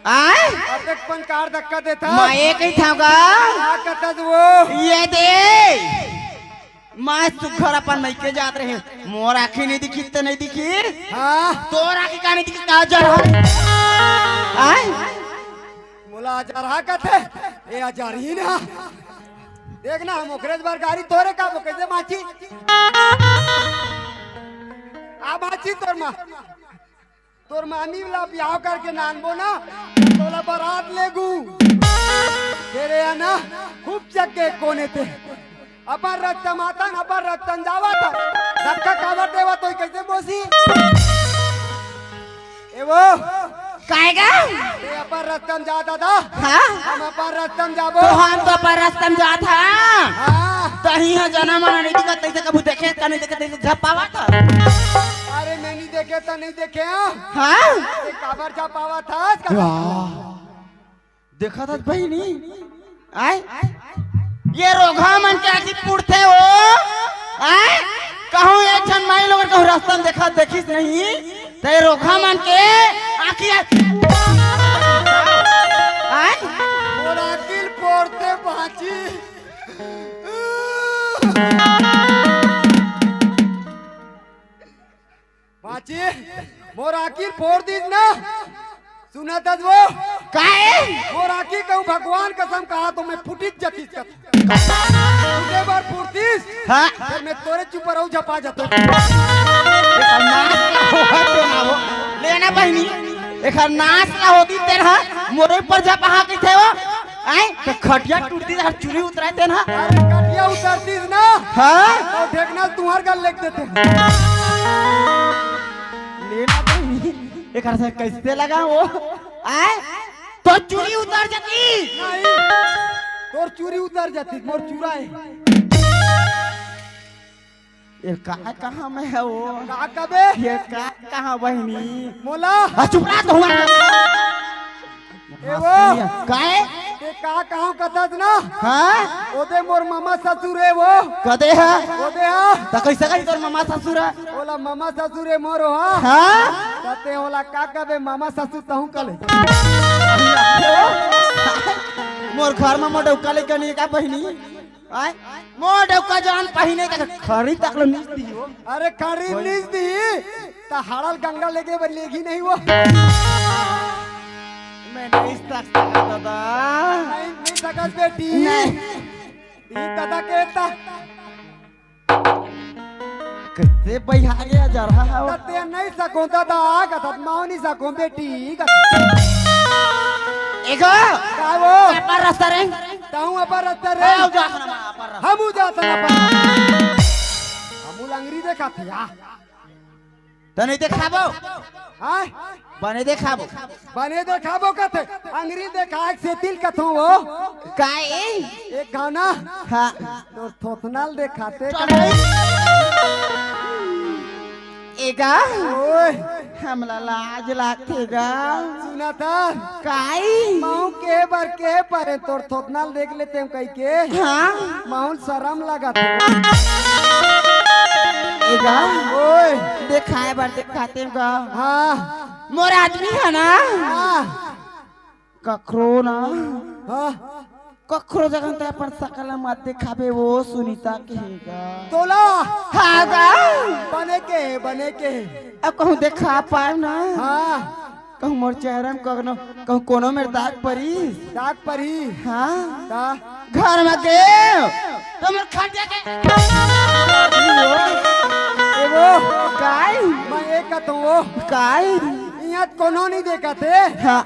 आय? अतेक पन कार धक्का देथस। मैं ये कहिथंव गा। का कहथस वो? ये दे। मैं सुघर अपन मइके जात रहेंव। मोर आँखी नइ दिखी त नइ दिखी। हाँ। तोर आँखी का नइ दिखी का जरहा? आय? मोला अजरहा कथे, ए अजरही ना। देख ना, हम ओकरे बर गाड़ी तोरे का, वो कइसे बाँची? आ बाँची तोर माँ, तोर मामी ला बिहाव करके नानबो ना, तोला बरात लेगू। तेरे या ना, खूब चक्के कोने ते। अपन रस्ता म आथन, अपन रस्ता म जावत हन। धक्का काबर देवत होही, कइसे बोसी? ए वो। काय गा? ए अपन रस्ता म जा दादा। हाँ? हम अपन रस्ता म जाबो। तो हम तो अपन रस्ता म जात हन। हाँ। तहीं ह जना मना नइ दिखत, तइसे कभू देखे त नइ देखे, तइसे झपावत ह। अरे मैं नइ देखे त नइ देखे, हाँ? हाँ? ए काबर झपावत हस? वाह। देखत हस बहिनी? आय? ये रोगहा मन के आँखी पुड़थे हो? आय? कहूँ एक झन माई लोगन कहूँ रस्ता म देखा देखिस नहीं, त ये रोगहा मन के आँखी आय? आय? मोर आँखी ल फोड़थे बाँची। बाँची, मोर आँखी ल फोड़ दिस ना। सुनत हस वो? काय? मोर आँखी कहूँ भगवान कसम कहा तो मैं फुटिच जतिस कथे। फुटे बर फुर्तीस। हाँ। फेर मैं तोरे ऊपर अउ झपा जातो। एकर नाश ना होवत तेन हा वो। लेना बहिनी, एकर नाश ना होती तेन हा, मोरे ऊपर झपहा कहिथे वो। आय, त खटिया टूटती, त चुरी उतराय तेन हा। अरे, खटिया उतरतीस ना। हाँ। त ढेकना तुंहर घर लेग देते। लेना बहिनी, एकर से कइसे लगा वो? आय, तोर चुरी उतर जाती। नहीं, तोर चुरी उतर जाती, मोर चुरा हे। ये का कहा मैं हे वो? का कबे? ये का कहा बहिनी? मोला? हाँ, चुप रहा तो हुआ। ए वो। काय? ते का कहा कथस ना? हाँ? ओदे मोर मामा ससुर हे वो। कदे हा? ओदे हा। त कइसे कही तोर मामा ससुर हा? ओला मामा ससुर हे मोर हा। हाँ? त ते ओला का कबे मामा ससुर तहूँ कले। मोर घर म मोर डौका लइका नइ हे का बहिनी? आय? मोर डौका जान पहिने तक खरी तक ल नीच दिही वो। अरे खरी नीच दिही, त हाड़ल गंगा लेगे बर लेगही नहीं वो। मैं नहीं सक सकत दादा। नहीं, नहीं सकत बेटी। नहीं। ई दादा के ता। कइसे बइहा गया जरहा हव? त ते नहीं सको दादा, कथस मैं नहीं सको बेटी, कथस। एगो। का वो? अपर रस्ता रे। तहूँ अपर रस्ता रे। आओ जा अपना अपर रस्ता। हमू जात ना अपर। हमू लंगरी देखाथे, आ। त नहीं देखाबो। हाँ? बने देखाबो। बने देखाबो कथे, अंगरी देखाय के सेती ल कथों वो। काय? एक घाव ना। हाँ। तोर थोथना ल देखाते। चल रे। एगा। ओए। हमला लाज लागथे गा। सुनत हस? काय? महूँ के बर के परे तोर थोथना ल देख लेतेंव कहिके। हाँ। महूँ ल सरम लगत हे। एगा। ओए। देखाय बर देखातेंव गा। हाँ। मोर आदमी हे ना? हाँ। कखरो ना। हाँ। कखरो जगह ते अपन सकल मत देखाबे वो सुनीता के हे गा। तोला। हाँ गा। बने के हे, बने के हे। अब कहूँ देखा पाए ना। हाँ। कहूँ मोर चेहरा म कहूँ, कहूँ कोनो मेर दाग परी। दाग परी। हाँ। ता। घर म गेंव। त मोर खटिया के। ए वो। काय? मैं ए कथों वो। काय? इहाँ त कोनो नहीं देखत हे। हाँ।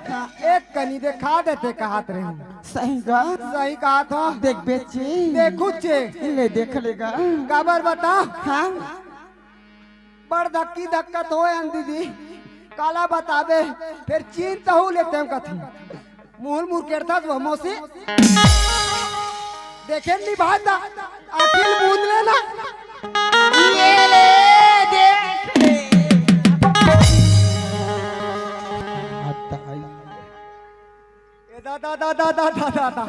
एक कनी देखा देते कहत रहेंव। सही गा। सही कहत हों। देख बेची। देखहूँचे। ले देख लेगा। काबर बता? हाँ। बड़ धक्की धक्कत होय हन दीदी। काला बताबे। फेर चीन तहूँ लेतेंव कथी। मुँह ल मुरकेरथस वो मौसी। देखे नहीं भाई ता। आँखी ल मूंद लेना। ये ले, देख ले। ए दादा, दादा, दादा, दादा।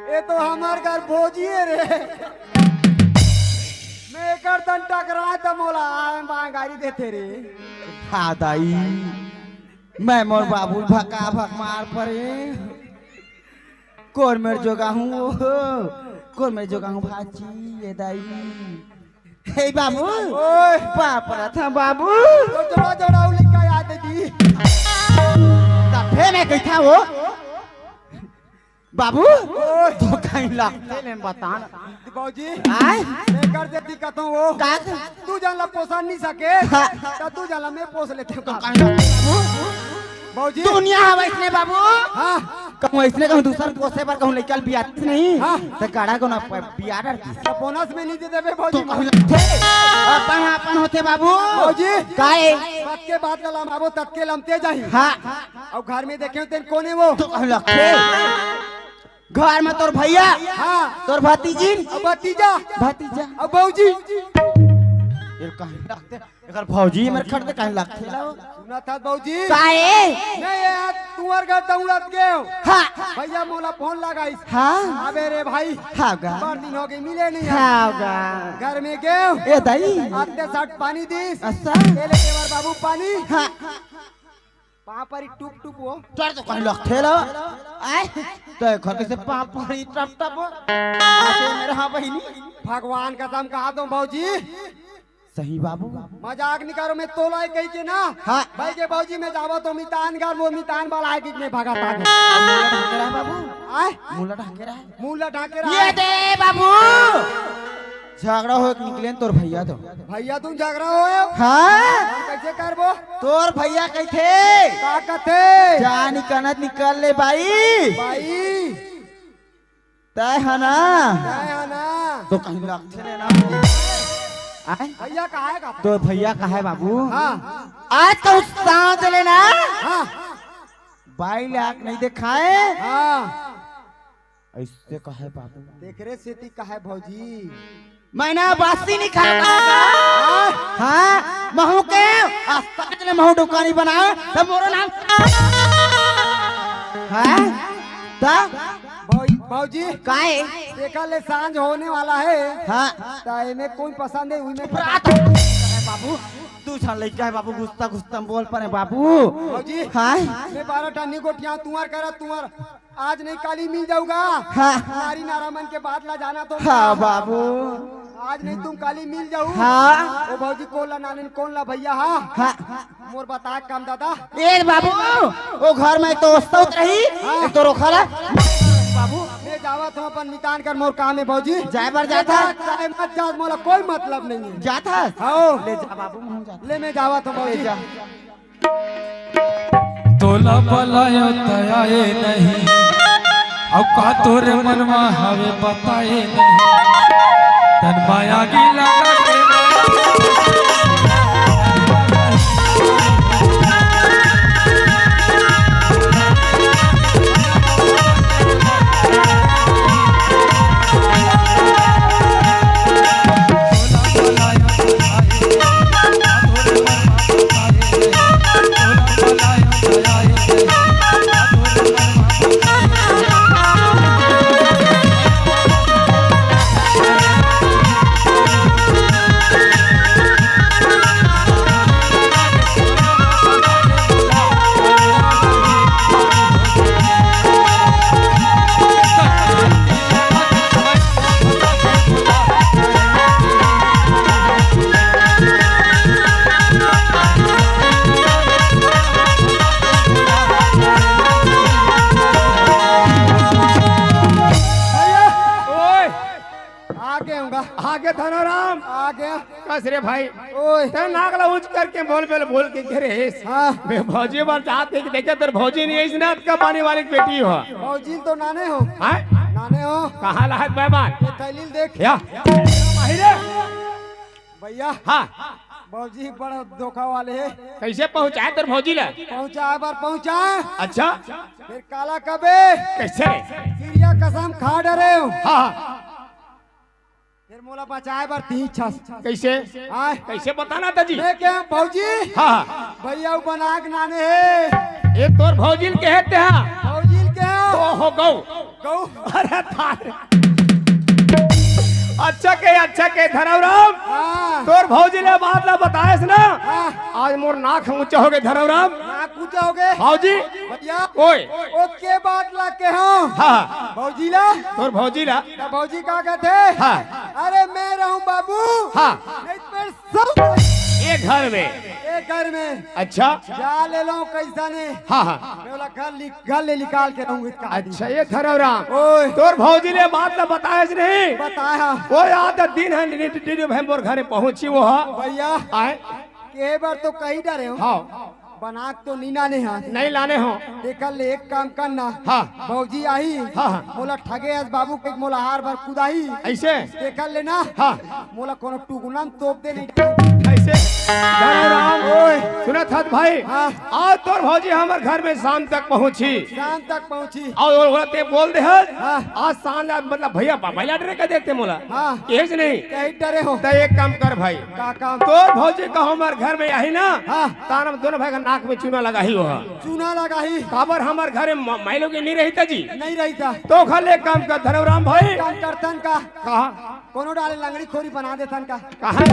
ए तो हमर घर भौजी हे रे। मैं एकर तन टकराय त मोला आए बांह गारी देथे रे। हाँ दाई, मैं मोर बाबू ल भका भक मार परे। कोन मेर जोगाहूँ वो, कोन मेर जोगाहूँ भाजी, ए दाई। हे बाबू। ओए। पाँव परत हँव बाबू। तो जोड़ा जोड़ा उ लइका याद है जी। तभे मैं कहिथँव वो। बाबू। ओए। तो कहीं लागथे ले बता ना। बाबूजी। आय? मैं कर देती कहता हूँ वो। का? तू जान ला पोसा नहीं सके। हाँ। तो तू जान ला मैं पोस लेते हँव। तो कहीं लागथे बाबू। बाबूजी। दुनिया हे वइसने बाबू। हाँ। कहूँ अइसने कहूँ दूसर पोसे बर कहूँ लइका ल बियातिस नहीं। हाँ। त गाड़ा कोनो प-, बिया डरतिस। त बोनस में नहीं दे देबे तो बाबूजी। कहूँ लगथे। अपन अपन होथे बाबू। बाबूजी। काय? बात के बात ला लमाबो ततके लमते जाही। हाँ। अउ घर में देखेंव तेन कोन हे वो। तो कहूँ लगथे। घर में तोर भैया। हाँ। तोर भतीजिन। अउ भतीजा। भतीजा। अउ बाबूजी। ये कहीं लगथे। एकर भौजी मेर खट के काहे लागथे ला? सुनत हस बाबूजी? काहे? मैं ये आज तुंहर घर दौड़त गेंव। हाँ। भैया मोला फोन लगाइस। हाँ। अबे रे भाई। हाँ गा। बड़ दिन होगे मिले नहीं। हाँ गा। घर में गेंव। ए दाई। आते साथ पानी दिस। अच्छा। ले ले देवर बाबू पानी। हाँ। पाँव परी टुप टुप वो। तोर तो कहीं लगथे ला। आय? तो घर कइसे पाँव परी टप टप? आते मेरे हाँ बहिनी। भगवान कसम कहत हँव बाबूजी। सही बाबू। मजाक नहीं करों मैं तोला कहिके ना। हाँ। भाई के बाबूजी मैं जावत हँव मितान घर, वो मितान वाला आय कि मैं भागत आगे। मुँह ला ढाके रहा बाबू। आय? मुँह ला ढाके रहा। मुँह ला ढाके रहा। ये दे बाबू। झगड़ा होय के निकले तोर भैया तो। भैया तुम झगड़ा होय हो? हाँ। हम कैसे करबो? तोर भैया कहिथे। का कथे? जा निकलत निकल ले बाई। बाई। तय है ना? तय है ना? तो कहीं लगथे रे ना। आय? भैया कहा है का? तो भैया कहा है बाबू? हाँ। आज का उत्साह चले ना? हाँ। बाई लाख नहीं दिखाए। हाँ। ऐसे कहे बाबू। तेकरे सेती कहे भौजी। मैं ना बासी नहीं खाता। हाँ, महू के अस्ताज ने महू दुकानी बनाए, सब मोरो नाम। हाँ, ता? भौ-, भौजी। काहे? देखा ले, सांझ होने वाला है। हाँ। ता एमे कोई पसंद है, उही में रात। बाबू, दू झन लइका है बाबू, गुस्ता गुस्ता में बोल परे बाबू। भौजी। हाँ। मैं बारह टन्नी गोठिया तुअर करा, तुअर आज नहीं काली मिल जाऊगा। हाँ। नारी नारा मन के बात ला जाना तो। हाँ बाबू। आज नहीं तुम काली मिल जाऊ। हाँ। ओ भौजी, कोन ला नानेन, कोन ला भैया? हाँ। हाँ। मोर बता काम दादा। ए बाबू, ओ घर में तो ओस्ता उतरही, हाँ। एक तो रोखा ला। बाबू। मैं जावत हूँ अपन मितान कर, मोर काम है भौजी। जाए बर जात हस? जाए मत जा, मोला कोई मतलब नहीं है। जात हस? हाँ। ले जा बाबू, हम जात। ले मैं जावत हूँ ले भौजी। जा। तोला बलायो त आए नहीं, अउ का तोरे मन म हवे बताए नहीं, तन माया गी लगा के। भैया, ओए, आगे हूँगा। आगे धनराम। आगे। कस रे भाई? ओए। ते नाक ला ऊंच करके बोल, बोल, बोल के घेरे हेस। हाँ। मैं भौजी बर जात हे कि देखे तोर भौजी नहीं है, इसने अतका पानी वाली की बेटी हो। भौजी तो नाने हो। हाँ? नाने हो। कहाँ लाहत बेमान? ये थैली देख। या। माहिरे। भैया। हाँ। भौजी बड़ा धोखा वाले है। कैसे पहुँचाए तोर भौजी ला? पहुँचाए बर पहुँचाए। अच्छा। फिर काला कबे? कैसे रे? सिरिया कसम खा डरे हो। हाँ, हाँ। फिर मोला बचाए बर तीन छस। कैसे? आय। कैसे बताना था जी? मैं क्या भौजी? हाँ, हाँ। भैया वो बना के नाने है। ये तोर भौजील के है ते हाँ? भौजील के है। तो हो गौ। गौ। अरे थारे। अच्छा के, अच्छा के धनराम। हाँ। तोर भौजी ले बात ला बताएस ना। हाँ। आज मोर नाक ऊंचा हो गए धनराम। नाक ऊंचा हो गए। भौजी। भैया। ओए। ओके बात ला के हाँ। हाँ। भौजी ला। तोर भौजी ला। तो भौजी का कहते? हाँ। अरे मैं रहूं बाबू। हाँ। नहीं तो फिर सब ये घर में। ये घर में। अच्छा। जा ले लो कैसा ने। हाँ, हाँ। मैं बोला घर लि-, घर ले निकाल के रहूंगी इसका। अच्छा, ये धरमराम। ओए। तोर भौजी ने बात ला बताया से नहीं? बताया। कोई आधा दिन है, नी-, नी-, नी-, भाई मोर घरे पहुंची वो हा। भैया। आए। के बार तो कही डरे हो। हाँ। बना के तो नी लाने हा। नहीं लाने हो। देख ले, एक काम करना। हाँ। भौजी आही। हाँ, हाँ। मोला ठगे अस बाबू के मोला हार भर कुदाही। ऐसे? देख ले ना। हाँ। मोला कोनो टुकना में तोप दे नहीं। ऐसे? धनराम। ओए। सुनत हस भाई? हाँ। आज तोर भौजी हमर घर में शाम तक पहुंची। शाम तक पहुंची। और ओला ते बोल दे हस। हाँ। आज शाम ला, मतलब भैया, बाबा ला डरे का देते मोला। हाँ। यही से नहीं। कही डरे हो। त एक काम कर भाई। का काम? तोर भौजी का हमर घर में आही ना। हाँ। तान हम दोनों भाई का नाक में चूना लगाही हो। चूना लगाही। काबर हमर घर में म-, माई लोग नहीं रही था जी। नहीं रही था। तो खल एक काम कर धरमराम भाई। काम करतन का। कहा? कोनो डाले लंगड़ी खोरी बना देथन का। कहा?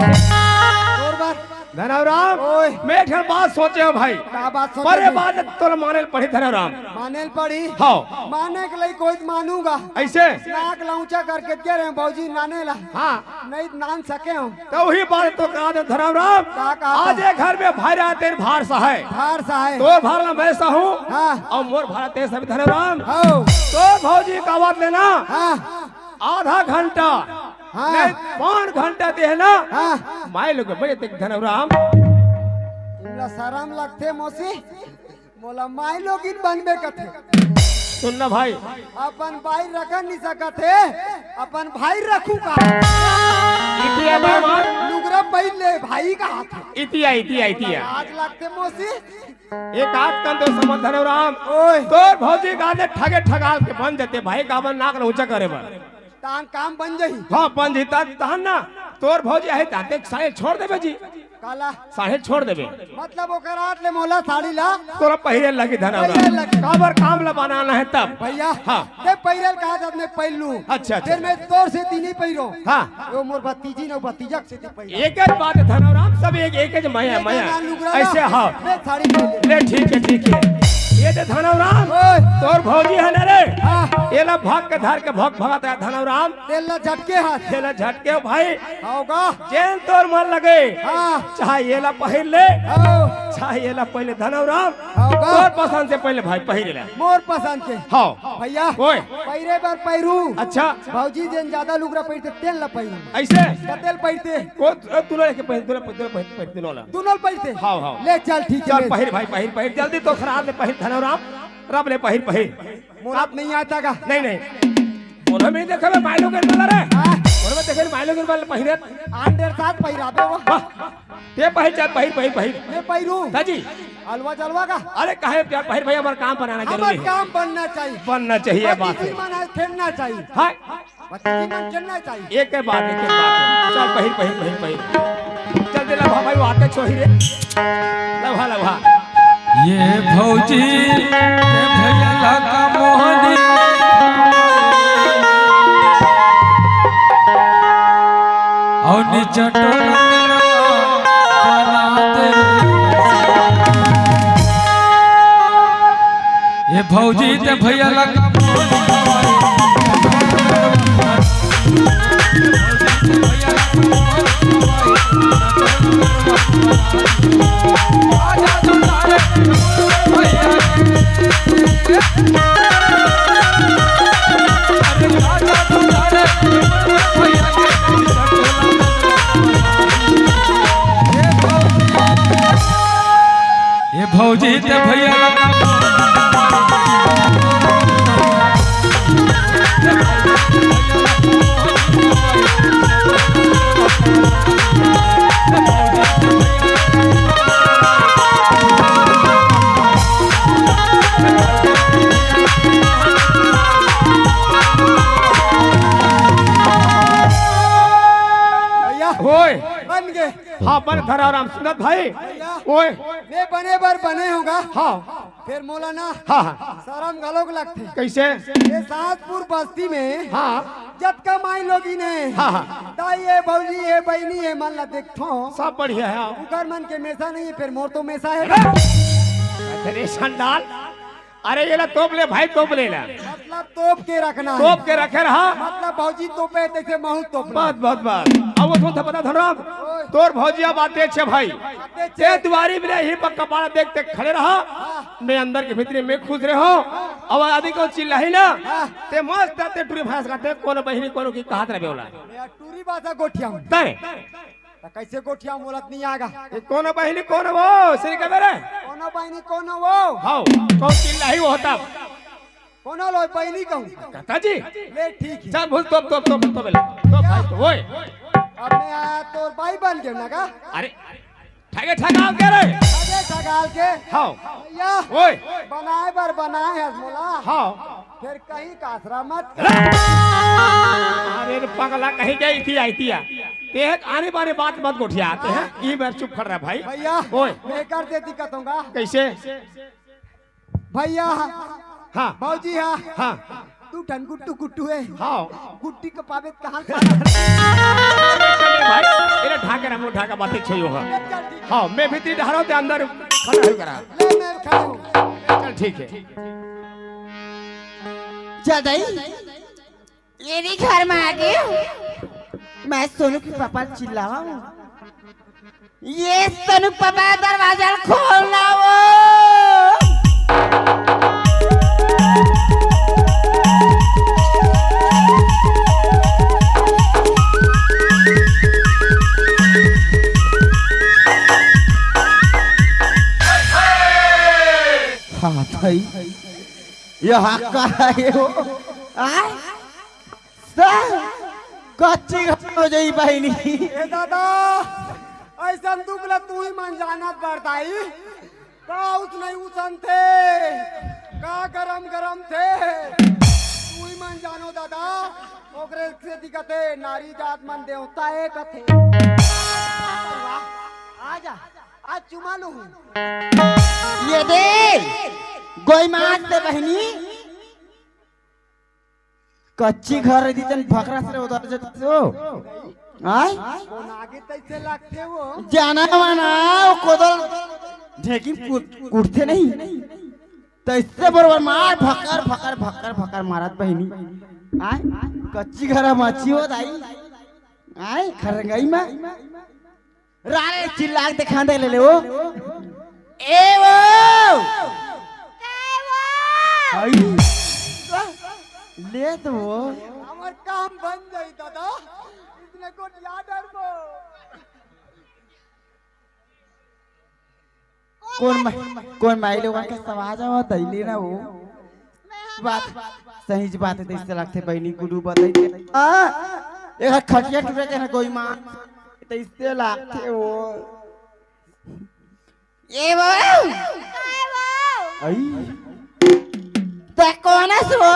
तोर बर। धनराम, ओए। मैं एक ठन बात सोचे हूँ भाई। का बात सोचे पर ये हूँ? बात तोला माने ल पड़ी धनराम। माने ल पड़ी? हाँ। माने के लिए कोई तो मानूंगा। ऐसे? नाक ला ऊंचा करके कह रहे हैं, "भौजी नाने ला।" हाँ। नहीं नान सके हूँ। तो वही बात तो कहा दे धनराम। का कहा आज था? ये घर में भाई रहते हैं, भार सा है। भार सा है। तो भार ला मैं सा हूँ। हाँ। और मोर भार ते सब धनराम। हाँ। तो भौजी का बात लेना। हाँ। आधा घंटा हाँ। नहीं, पौन घंटा देहे ना। हाँ। माई लोग, भैया देख धनौराम। तुमला शरम लगथे मौसी? मोला माई लोगिन बनबे कथे। सुन ना भाई। अपन बाई रखन नहीं सकत हे, अपन भाई रखू का? इतिया मेहमान। लुगरा पहिर ले भाई का हाथ। इतिया, इतिया, इतिया। आज लगथे मौसी। एक आध कन तो समझ धनौराम। ओए। तोर भौजी का ने ठगे ठगाल के बन जथे भाई, काबर नाक ल ऊंचा करे बर। तान काम बन जाही। हाँ, बन जाही, तान, तान ना। तोर भौजी आहे, तान ते साढ़े छोड़ देबे जी। काला? साढ़े छोड़ देबे। मतलब ओकर आट ले मोला साड़ी ला? तोला पहिरे लगी धनौराम। पहिरे लगी। काबर काम ला बनाना है तब। भैया, हाँ। ते पहिरे ल कहा जब मैं पहिर लूं। अच्छा, अच्छा। फिर मैं तोर से ती नहीं पहिरो। हाँ। वो मोर भतीजी न भतीजक से ती पहिरो। एक ही बात है धनौराम, सब एक, एक ही मया, एक मया। ना लुगरा ऐसे ना, हाँ। मैं साड़ी पहिर ले। ले ठीक है, ठीक है। ये दे धनौराम, ओए। तोर भौजी है ना रे? हाँ। एला भाग के धार के भग भगात है धनौराम। तेला झटके हाथ। तेला झटके हो भाई। होगा। जेन तोर मन लगे। हाँ। चाहे एला पहिर ले। हाँ। चाहे एला पहिर ले धनौराम। होगा। तोर पसंद से पहिर ले भाई, पहिर ले। मोर पसंद के। हाँ। भैया। ओए। पहिरे बर पहिरू। अच्छा। भौजी जेन ज्यादा लुगरा पहिरथे, तेन ला पहिरू। ऐसे? कतेल पहिरथे। को, तू ला लेके पहिर, तू ला पहिर, तू ला पहिर, पहिर, तू ला। दुनो ल पहिरथे? हाँ, हाँ। ले चल, ठीक है, चल ले। पहिर भाई, पहिर, पहिर, जल्दी तो खराब ले पहिर धनौराम, रब ले पहिर, पहिर। मोला नहीं आता का? नहीं, नहीं। मोला में देखे में माइलो के बोला रे। हाँ। मोला में देखे में माइलो के बोला पहिरे। आन डेढ़ साथ पहिराबे वो। वाह। ते पहिर, चल पहिर, पहिर, पहिर। मैं पहिरू। हाँ जी। अलवा जलवा का? अरे काहे प्यार पहिर भैया, हमार काम बनाना हमर जरूरी है। काम बनना चाहिए। बनना चाहिए, बात है। मन है, खेलना चाहिए। हाँ। भतीजी मन खेलना चाहिए। एक के बात, एक के बात है। चल पहिर, पहिर, पहिर, पहिर। चल दे ला भाई, वो आते छोही रे। लवा, लवा। ये भौजी, ये भैया लगा मोहनी। और नीचे टोला बना दे। ये भौजी ते भैया लगा। ये भौजी ते भैया लगा। भैया, ओए। बन गए। हाँ, बन धनौराम सुनत भाई। भैया, ओए। मैं बने बर बने होगा। हाँ। फिर मोला ना हाँ, हाँ। शरम घलोक लगथे। कैसे? ये सासपुर बस्ती में हाँ। जतका माई लोगिन हे, हाँ, हाँ। दाई हे, भौजी हे, बहिनी हे, मन ला देखथो। सब बढ़िया है, हाँ। उकर मन के मेसा नहीं है, फिर मोर तो मेसा है। अरे संडाल, अरे ये ला तोप ले भाई, तोप ले ला। मतलब तोप के रखना है। तोप के रखे रहा। मतलब भौजी तोपे तैसे महू तोप। बस, बस, बस। अब वो तो बता धनराम, ओए। तोर भौजी अब आते छे भाई। आते छे। ते दुआरी में ही पक्का पारा देख ते खड़े रहा। हाँ। मैं अंदर के भीतरी में खुश रहो। अब आदि को चिल्लाही ना। हाँ। ते मस्त ते टूरी भाषा का ते कोनो बहिनी कोनो की कहत रहे बोला। यार टूरी भाषा गोठिया में। तय। त कैसे गोठिया बोलत नहीं आगा? ये कोनो बहिनी कोनो वो, श्री कबे रे? कोनो बहिनी कोनो वो? हाउ, कौन चिल्लाही वो होता? कोनो लो बहिनी कहूँ? काका जी। ले ठीक है। चल भूल तोप, तोप, तोप, तोप, ले। तोप भाई, तो, ओए। अब मैं आया तोर बाई बन गया ना का? अरे, ठगे ठगाल के रे। ठगे ठगाल के। हाउ। भैया। ओए। बनाए बर बनाए हस मोला। हाउ। फिर कहीं का आश्रम मत। अरे रे पगला कहीं गई थी आई थी। ते एक आने बाने बात मत गोठिया आते हैं। ई बार चुप कर रहा भाई। भैया, ओए। मैं कर देती कहूँगा। कैसे? भैया। हाँ। भौजी हाँ। हाँ। तू ठन गुट्टू गुट्टू है। हाँ। गुट्टी को पावे त कहाँ से पावे? भाई, एला ढाके रहा, मुंह ढाका बातें छोइयो हा। चल ठीक। हाँ, मैं भीतरी ढारो ते अंदर खड़ा हो करा। ले मैं खड़ा हूँ। चल ठीक है। जदई, ये नहीं घर में आ गए। मैं सोनू के पापा चिल्लावा हूँ। ये सोनू पापा दरवाजा खोलना वो। ये हक्का है वो। आय? सा-, कच्ची घर हो जाई बहिनी। ए दादा, अइसन दुख ला तू ही मन जानत बरदाई। का उस नहीं उसन थे, का गरम गरम थे, तू ही मन जानो दादा। ओकरे से दिक्कत है, नारी जात मन देवता है कथे। आ जा, आज चुमा लूं। ये दे, गोई मार दे बहिनी। कच्ची घर रहितिस तेन भखरा से उधर जतिस वो। आय? कोन आगे तइसे लागथे वो? जाना माना, वो कोदल ढेकी कूट-, कूटथे नहीं। तइसे बरोबर मार, भकर, भकर, भकर, भकर मारत बहिनी। आय? कच्ची घर मची हो दाई। आय? खरंगई मा। रारे चिल्ला के देखा दे ले ले वो। ए वो। ए वो। आई। ले तो वो। हमर काम बन जाई दादा। इसने को याद है वो। कोन मा-, कोन माई लोगन के सवाज आवत है, ले ना वो। बात, सही ज बात है, तइसे लगथे बहिनी गुडू बताई दे। हाँ, एक खटिया टूटे के ना कोई माँ, तइसे लगथे वो। ए वो। आई। ते कोन हस वो?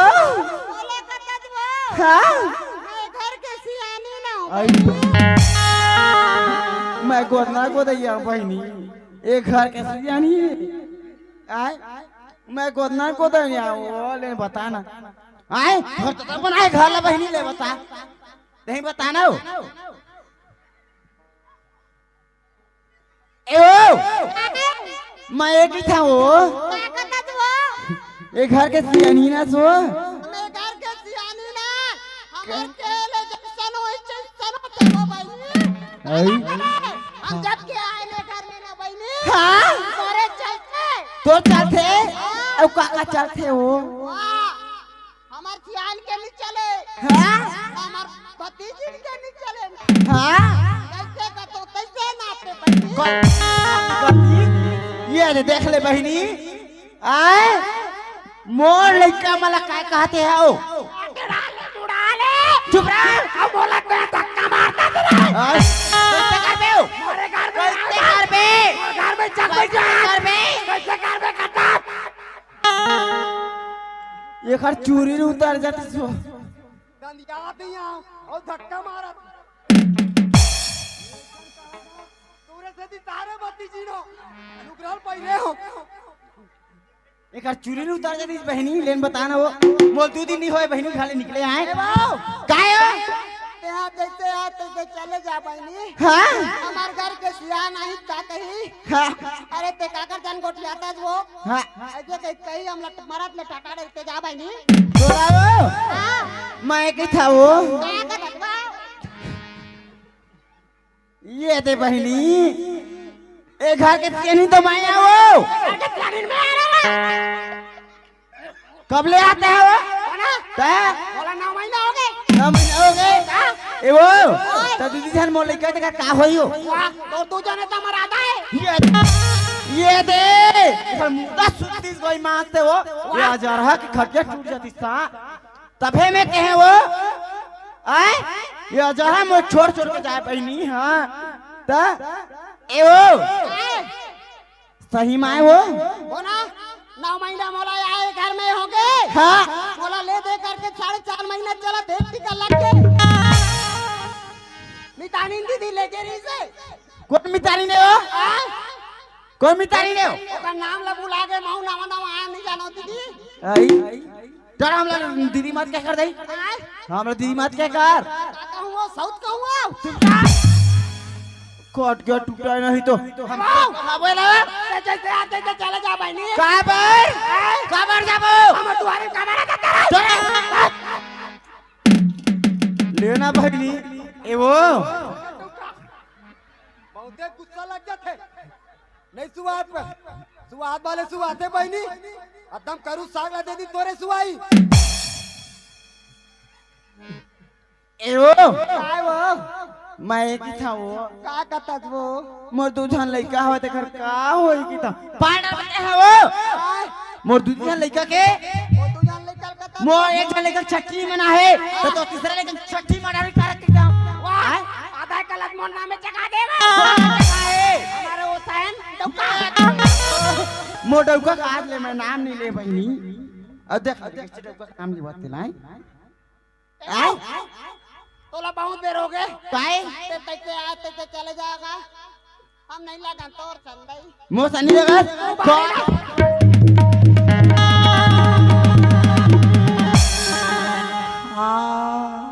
बोले कतत वो। हाँ? मैं घर के सियानी ना हूँ। आई। मैं गोदना गोदैया बहिनी। ए घर के सियानी। आय? मैं गोदना गोदैया हूँ, ले बता ना। आय? घर तो बनाए घर ला बहिनी ले बता। नहीं बता ना हो। ए ओ, मैं एक ही था वो। का कहता तू हो? ए घर के सियानी ना सो। मैं घर के सियानी ना, हमार के ले जैसन होई, जैसन होते हो बहिनी। आई। हम जब के आए ले घर में ना बहिनी। हाँ? तोरे चलते। तोर चलते? हाँ। अब का का चलते हो? वाह। हमार सियान के नहीं चले। हाँ? हमार भतीजिन के नहीं चले। हाँ? कैसे कतो, कैसे नाते बहिनी? को-, भतीज? ये दे, देख ले बहिनी। आय? मोर लइका मला काय कहते हो? उड़ा ले, उड़ा ले। चुप रह। अब बोला तो धक्का मारता तेरा। आय? कैसे करबे हो? हमारे घर में कैसे आ जा। करबे? घर में चल कैसे बैठ जा। करबे? कैसे करबे खत्म? एकर चूरी उतर जाती सो। दंदिया दिया और धक्का मारा। तोरे से दी तारे बत्ती जीनो। नुकराल पहिले हो। एकर चूरी उतर जाती बहिनी, लेन बताना वो। मोर दू दिन नहीं होए बहिनी, खाली निकले आए। ए बाऊ। काय हो? ते हाँ जैसे आ तैसे चले जा बहिनी। हाँ? हमार घर के सियान आही का कही? हाँ। अरे ते काकर जान गोठियाता वो? हाँ। ऐसे कही, कही हम लट-, मरत ले टटा डरते जा बहिनी। तोरा वो? हाँ। मैं की था वो? का कहत बा? ये दे बहिनी। ए घर के तेनी तो मैं आओ। घर के तेनी में आ रहा। कब ले आते हैं वो? कौन है? तै? बोला, नौ महीना हो गए। नौ महीना हो गए? हाँ। ए वो, ओए। तो दीदी जान मोर लइका तेका का होई हो? वाह, तो तू जाने तो हमारा आधा है। ये, ये दे। पर मुद्दा सुत्तीस गोई मारते हो। वाह। ये अजरहा की खटिया टूट जाती सा। तभे में कहे वो, आय? ये अजरहा मोर छोड़ छोड़ के जाए बहिनी, हाँ। त, ए वो। सही माय हो? हो ना? नौ महीना मोला आए घर में हो गए। हाँ। मोला ले दे करके साढ़े चार महीना चला, देख टिका लग के। मितानिन दीदी लेके रही से। कौन मितानिन है वो? हाँ? कौन मितानिन है वो? ओकर नाम ला भुला गए, महू नवा नवा आया, नहीं जानो दीदी। आई। डर हमला दीदी मत क्या कर दई? आय? हमला दीदी मत क्या कर? का कहूँ, साउथ कहूँ? चुपचाप। कट गया, टूटा नहीं तो। हम आओ। कहाँ बोला? जैसे आते थे, चले जा बहिनी। कहाँ पर? आय? कहाँ पर जाबो? हम तुम्हारे कमरे के तरफ। चले। लेना बहिनी, ए वो। बहुते गुस्सा लग जाते। नहीं सुहात पे। सुहात वाले सुहाते बहिनी। एकदम करू साग ला दे दी तोरे सुहाई। ए वो। काय वो? मैं एक ही था वो। का कहता वो? मोर दू झन लइका हवा तेकर का होई की था? पार्टनर बने है वो। काय? मोर दू झन लइका के। वो दू मोर एक झन लइका छट्ठी में ना हे, त तोर तीसरा लइका छट्ठी में डारी कारक के जाओ। वाह, आधा कलत मोर नाम में चका दे। हमारे वो सहन डौका। मोर डौका का आज ले मैं नाम नहीं ले बहिनी। अब देख, अब देख, डौका का नाम लेवत तेला, आय? आय? तोला बहुत बेर हो गए। काय? ते तैसे आए, तैसे चले जाएगा। हम नहीं लगन तोर संग दई। मोर संग नहीं लगन? हाँ।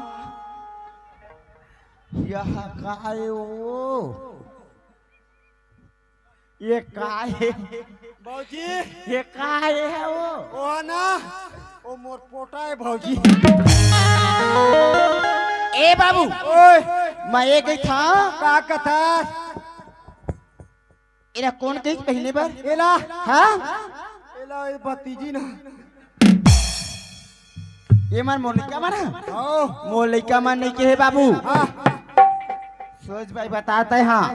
यह काय वो? ये का हे? भौजी, ये का हे वो? ओ ना, ओ मोर पोटा हे भौजी। ए बाबू, ओए, मैं ये कही था। का कथा? एला कोन कही पहले बार? एला। हाँ? एला ए भतीजी ना। ये मन मोर लइका मन हे? हाँ। मोर लइका मन नहीं के हे बाबू। हाँ। सोच भाई बताते हाँ।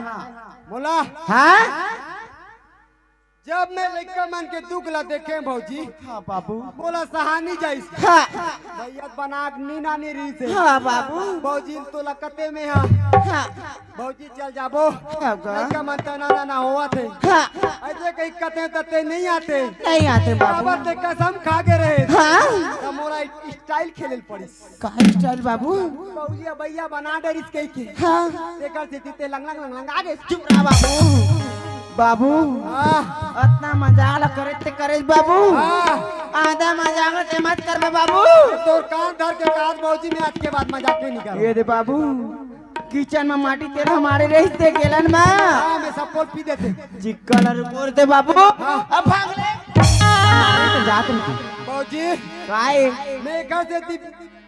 बोला। हाँ? जब मैं लइका मन के दुख ला देखे भौजी, हाँ बाबू। मोला सहानी जाइस। हाँ। भैया बना के नी नानी रही से। हाँ बाबू। भौजी तोला कते में हा। हाँ। भौजी चल जाबो। हाँ गा। लइका मन त नाना ना होवत हे। हाँ। ऐसे कहीं कते तते नहीं आते। नहीं आते बाबू। बाबा ते कसम खा के रहे। हाँ। त मोला स्टाइल खेले ल पड़िस। का स्टाइल बाबू? बउलिया भैया बना डरिस कहि के। हाँ। तेकर सेती ते लंग लंग लंग लंग आ गे। चुप रहा बाबू। बाबू, हाँ। अतना मजाक ला करे ते करे बाबू। हाँ। आधा मजाक ला ते मत करबे बाबू। तोर कान धर के काज भौजी में आज के बाद मजाक नहीं कर। ये दे बाबू, किचन में माटी तेल हमारे रहिस ते गेलन में। हाँ, मैं सब पोल पी देते। चिक्कन अरु बोलते बाबू। हाँ। अब भाग ले। अरे तो जात नहीं। भौजी। काय? मैं घर से ती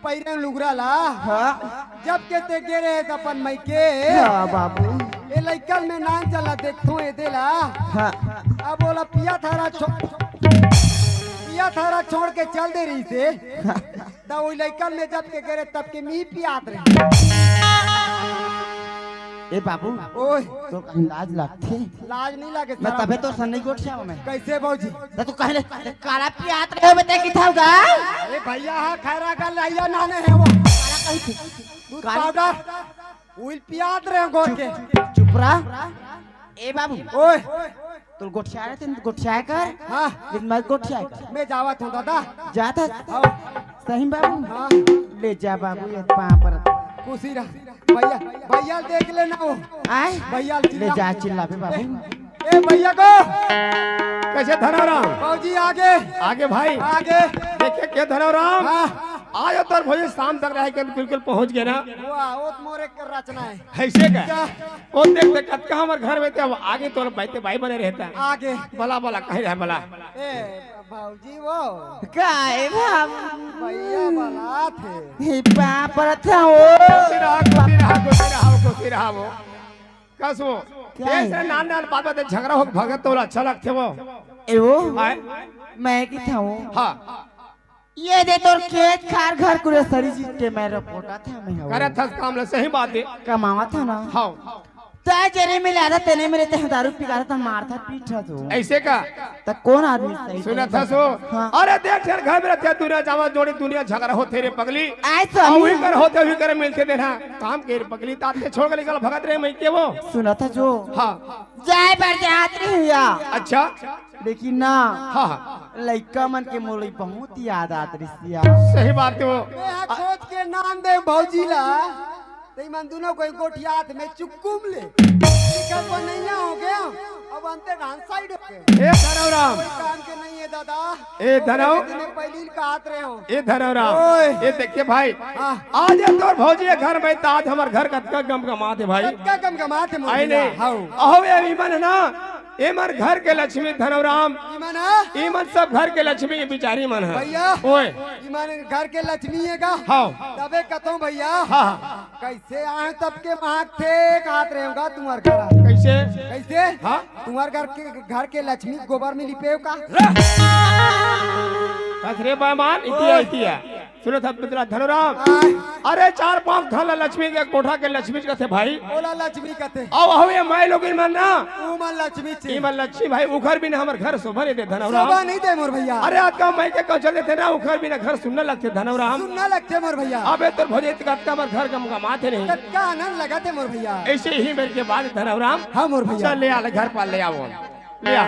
पैरन लुगरा ला। हाँ। जब के ते गे रहे त अपन मइके। हाँ बाबू। ए लइकन में नान चला देखथो ए दे ला। हाँ। अब बोला पिया थारा छो-, पिया थारा छोड़ के चल दे रही से। हाँ। त ओई लइकन में जब के गे रहे तब के मी पियात रहे। ए बाबू। ओए। तो कहीं लाज लगथे? लाज नहीं लागे मैं सारा। तबे तो सन्नी गोठिया में। कैसे भौजी? त तू कहले काला पियात रहे बता कि था गा? अरे भैया हा खैरा का लैया नाने हे वो। काला कही थी। दूध काला पाउडर। उइल पियात रहे घोर के। चुप रहा। ए बाबू। ओए। तू गोठिया रहे, तू गोठिया कर। हाँ। दिन मत गोठिया कर। मैं जावत हूँ दादा। जात हस? हाँ। सही बाबू? हाँ। ले जा बाबू, ये पाँव पर। खुशी रह। भैया, भैया देख लेना वो। आय? भैया ले चिल्ला। जा चिल्लाबे बाबू। ए भैया को। कैसे धनराम? भौजी आगे। आगे भाई। आगे। देखे के धनराम? हाँ। आज तोर भौजी शाम तक रहे के बिल्कुल पहुँच गे ना। वाह, वो तो मोरे के रचना हे। ऐसे का? क्या? वो देख, देख, कतका हमर घर में ते, अब आगे तोर बाई ते बाई बने रहता। आगे। बला, बला, कहीं रहे बला। ए, भौजी वो। काय बाबू? भैया बला थे। हे पाँव परत हँव वो। खुशी रहा, खुशी रहा, खुशी रहा, खुशी रहा वो। कस वो। क्या हे? ऐसे नान नान बात बात झगड़ा हो भगत तोला अच्छा लगथे वो। ए वो? आय? मैं की था वो? हाँ। ये दे तोर खेत खार घर कुरे सरी जीत के मैं रपोटा था मैं हूँ। करत हस काम ले सही बात हे। कमावत हँव ना। हाँ। ता जरे मिला था तेने मेरे ते दारू पिका था मार था पीठा तो। ऐसे का? त कोन आदमी सही सुनत हस वो? हाँ। अरे देख ठेर घर में रहते दुनिया जावा जोड़ी दुनिया झगड़ा होथे रे पगली। आय स्वामी। वही कर होथे वही कर मिलथे देना। काम के रे पगली तात के छोड़ के निकल भगत रहे मइके वो। सुनत हस वो? हाँ। जाए बर जात रही हँव या। अच्छा। लेकिन ना। हाँ, हाँ। लइका मन के मोला बहुत याद आत रहिस या। सही बात हे वो। मैं हा खोज के नान दे भौजी ला। ते मन दुनों कोई गोठियात में चुक्कुम ले। निकल बनैया हो गया। अब अंते धान साइड हो गए। ए धनराम। कोई काम के नहीं हे दादा। ए धनराम। इतने पहली का हाथ रहे हो। ए धनराम। ओए। ए देखिए भाई। हाँ। आज ये तोर भौजी हे घर में त आज हमर घर कतका गमगमात हे भाई। कतका गमगमात हे मोर आय भैया। नहीं। हाँ। अहो ये विमन हे ना। ए मन घर के लक्ष्मी धनराम। इमन ह? इमन सब घर के लक्ष्मी बिचारी मन ह। भैया। ओए। इमन घर के लक्ष्मी हे का? हाँ। तबे कथों भैया। हाँ, हाँ। कैसे आए तब के मांग थे, कहत रहे होगा तुम्हार घर। कैसे? कैसे? हाँ। तुम्हार घर के, घर के लक्ष्मी गोबर में लिपे हो का? कस रे बेईमान, इतिया, ओए। इतिया। सुनत हस बेटा धनराम? आय। अरे, चार पांच धन ला लक्ष्मी के कोठा के लक्ष्मी कथे भाई। ओला लक्ष्मी कथे। अउ हवे माई लोगिन मन ना। उमन लक्ष्मी चे। इमन लक्ष्मी भाई, उखर बिना हमर घर शोभा नइ दे धनराम। शोभा नइ दे मोर भइया। अरे, आज का माई के कहूं चल देथे ना, उखर बिना घर सुन्ना लगथे धनराम। सुन्ना लगथे मोर भइया। अबे तोर भौजी कतका हमर घर गमगमाथे नहीं। कतका आनंद लगथे मोर भइया। अइसे ही मेर के बात धनराम। हां मोर भइया। चल ले आ, ले घर पार ले आव। ले आ।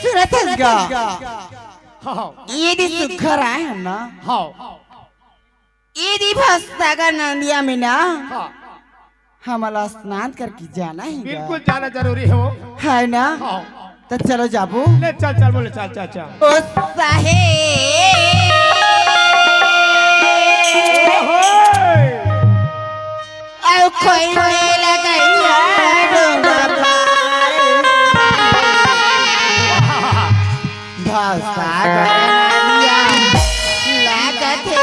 सुनत हस गा? हाँ। ये दे सुघर आए हन ना। हाँ। ये दे भस्ता का नंदिया में ना। हाँ। हमला स्नान करके जाना हे गा। बिल्कुल जाना जरूरी हे वो। हे ना? हाँ। त चलो जाबो। ले चल, चल, बोले, चल, चल, चल। ओ साहेब। ओहो। अउ कोई मेला गइया डोंगा पार। भाषा गया लागत हे।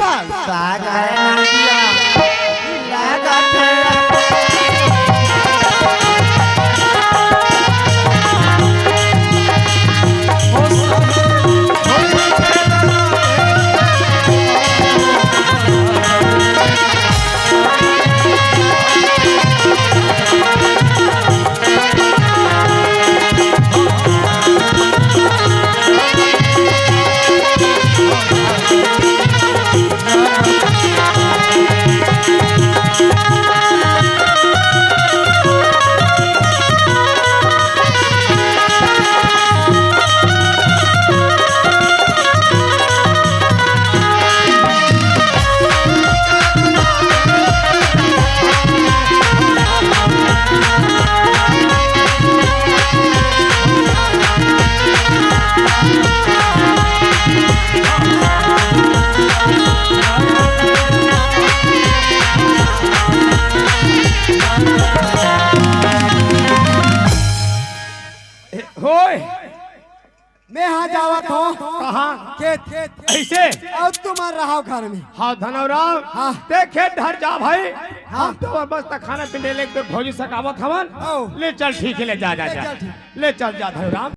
पांच साल करे ना दिया, लागत है। होय, मैं हा जावत हंव। कहाँ? खेत। अइसे? अउ तुमन रहा घर में। हाँ धनौराम, हाँ। तें खेत डहर जा भाई। हाँ। हम तो बस त खाना पीना ले एक बेर भौजी सकावत हवन। हव। ले चल, ठीक हे, ले जा, जा, ले जा। चल, ठीक। ले चल जा धनौराम।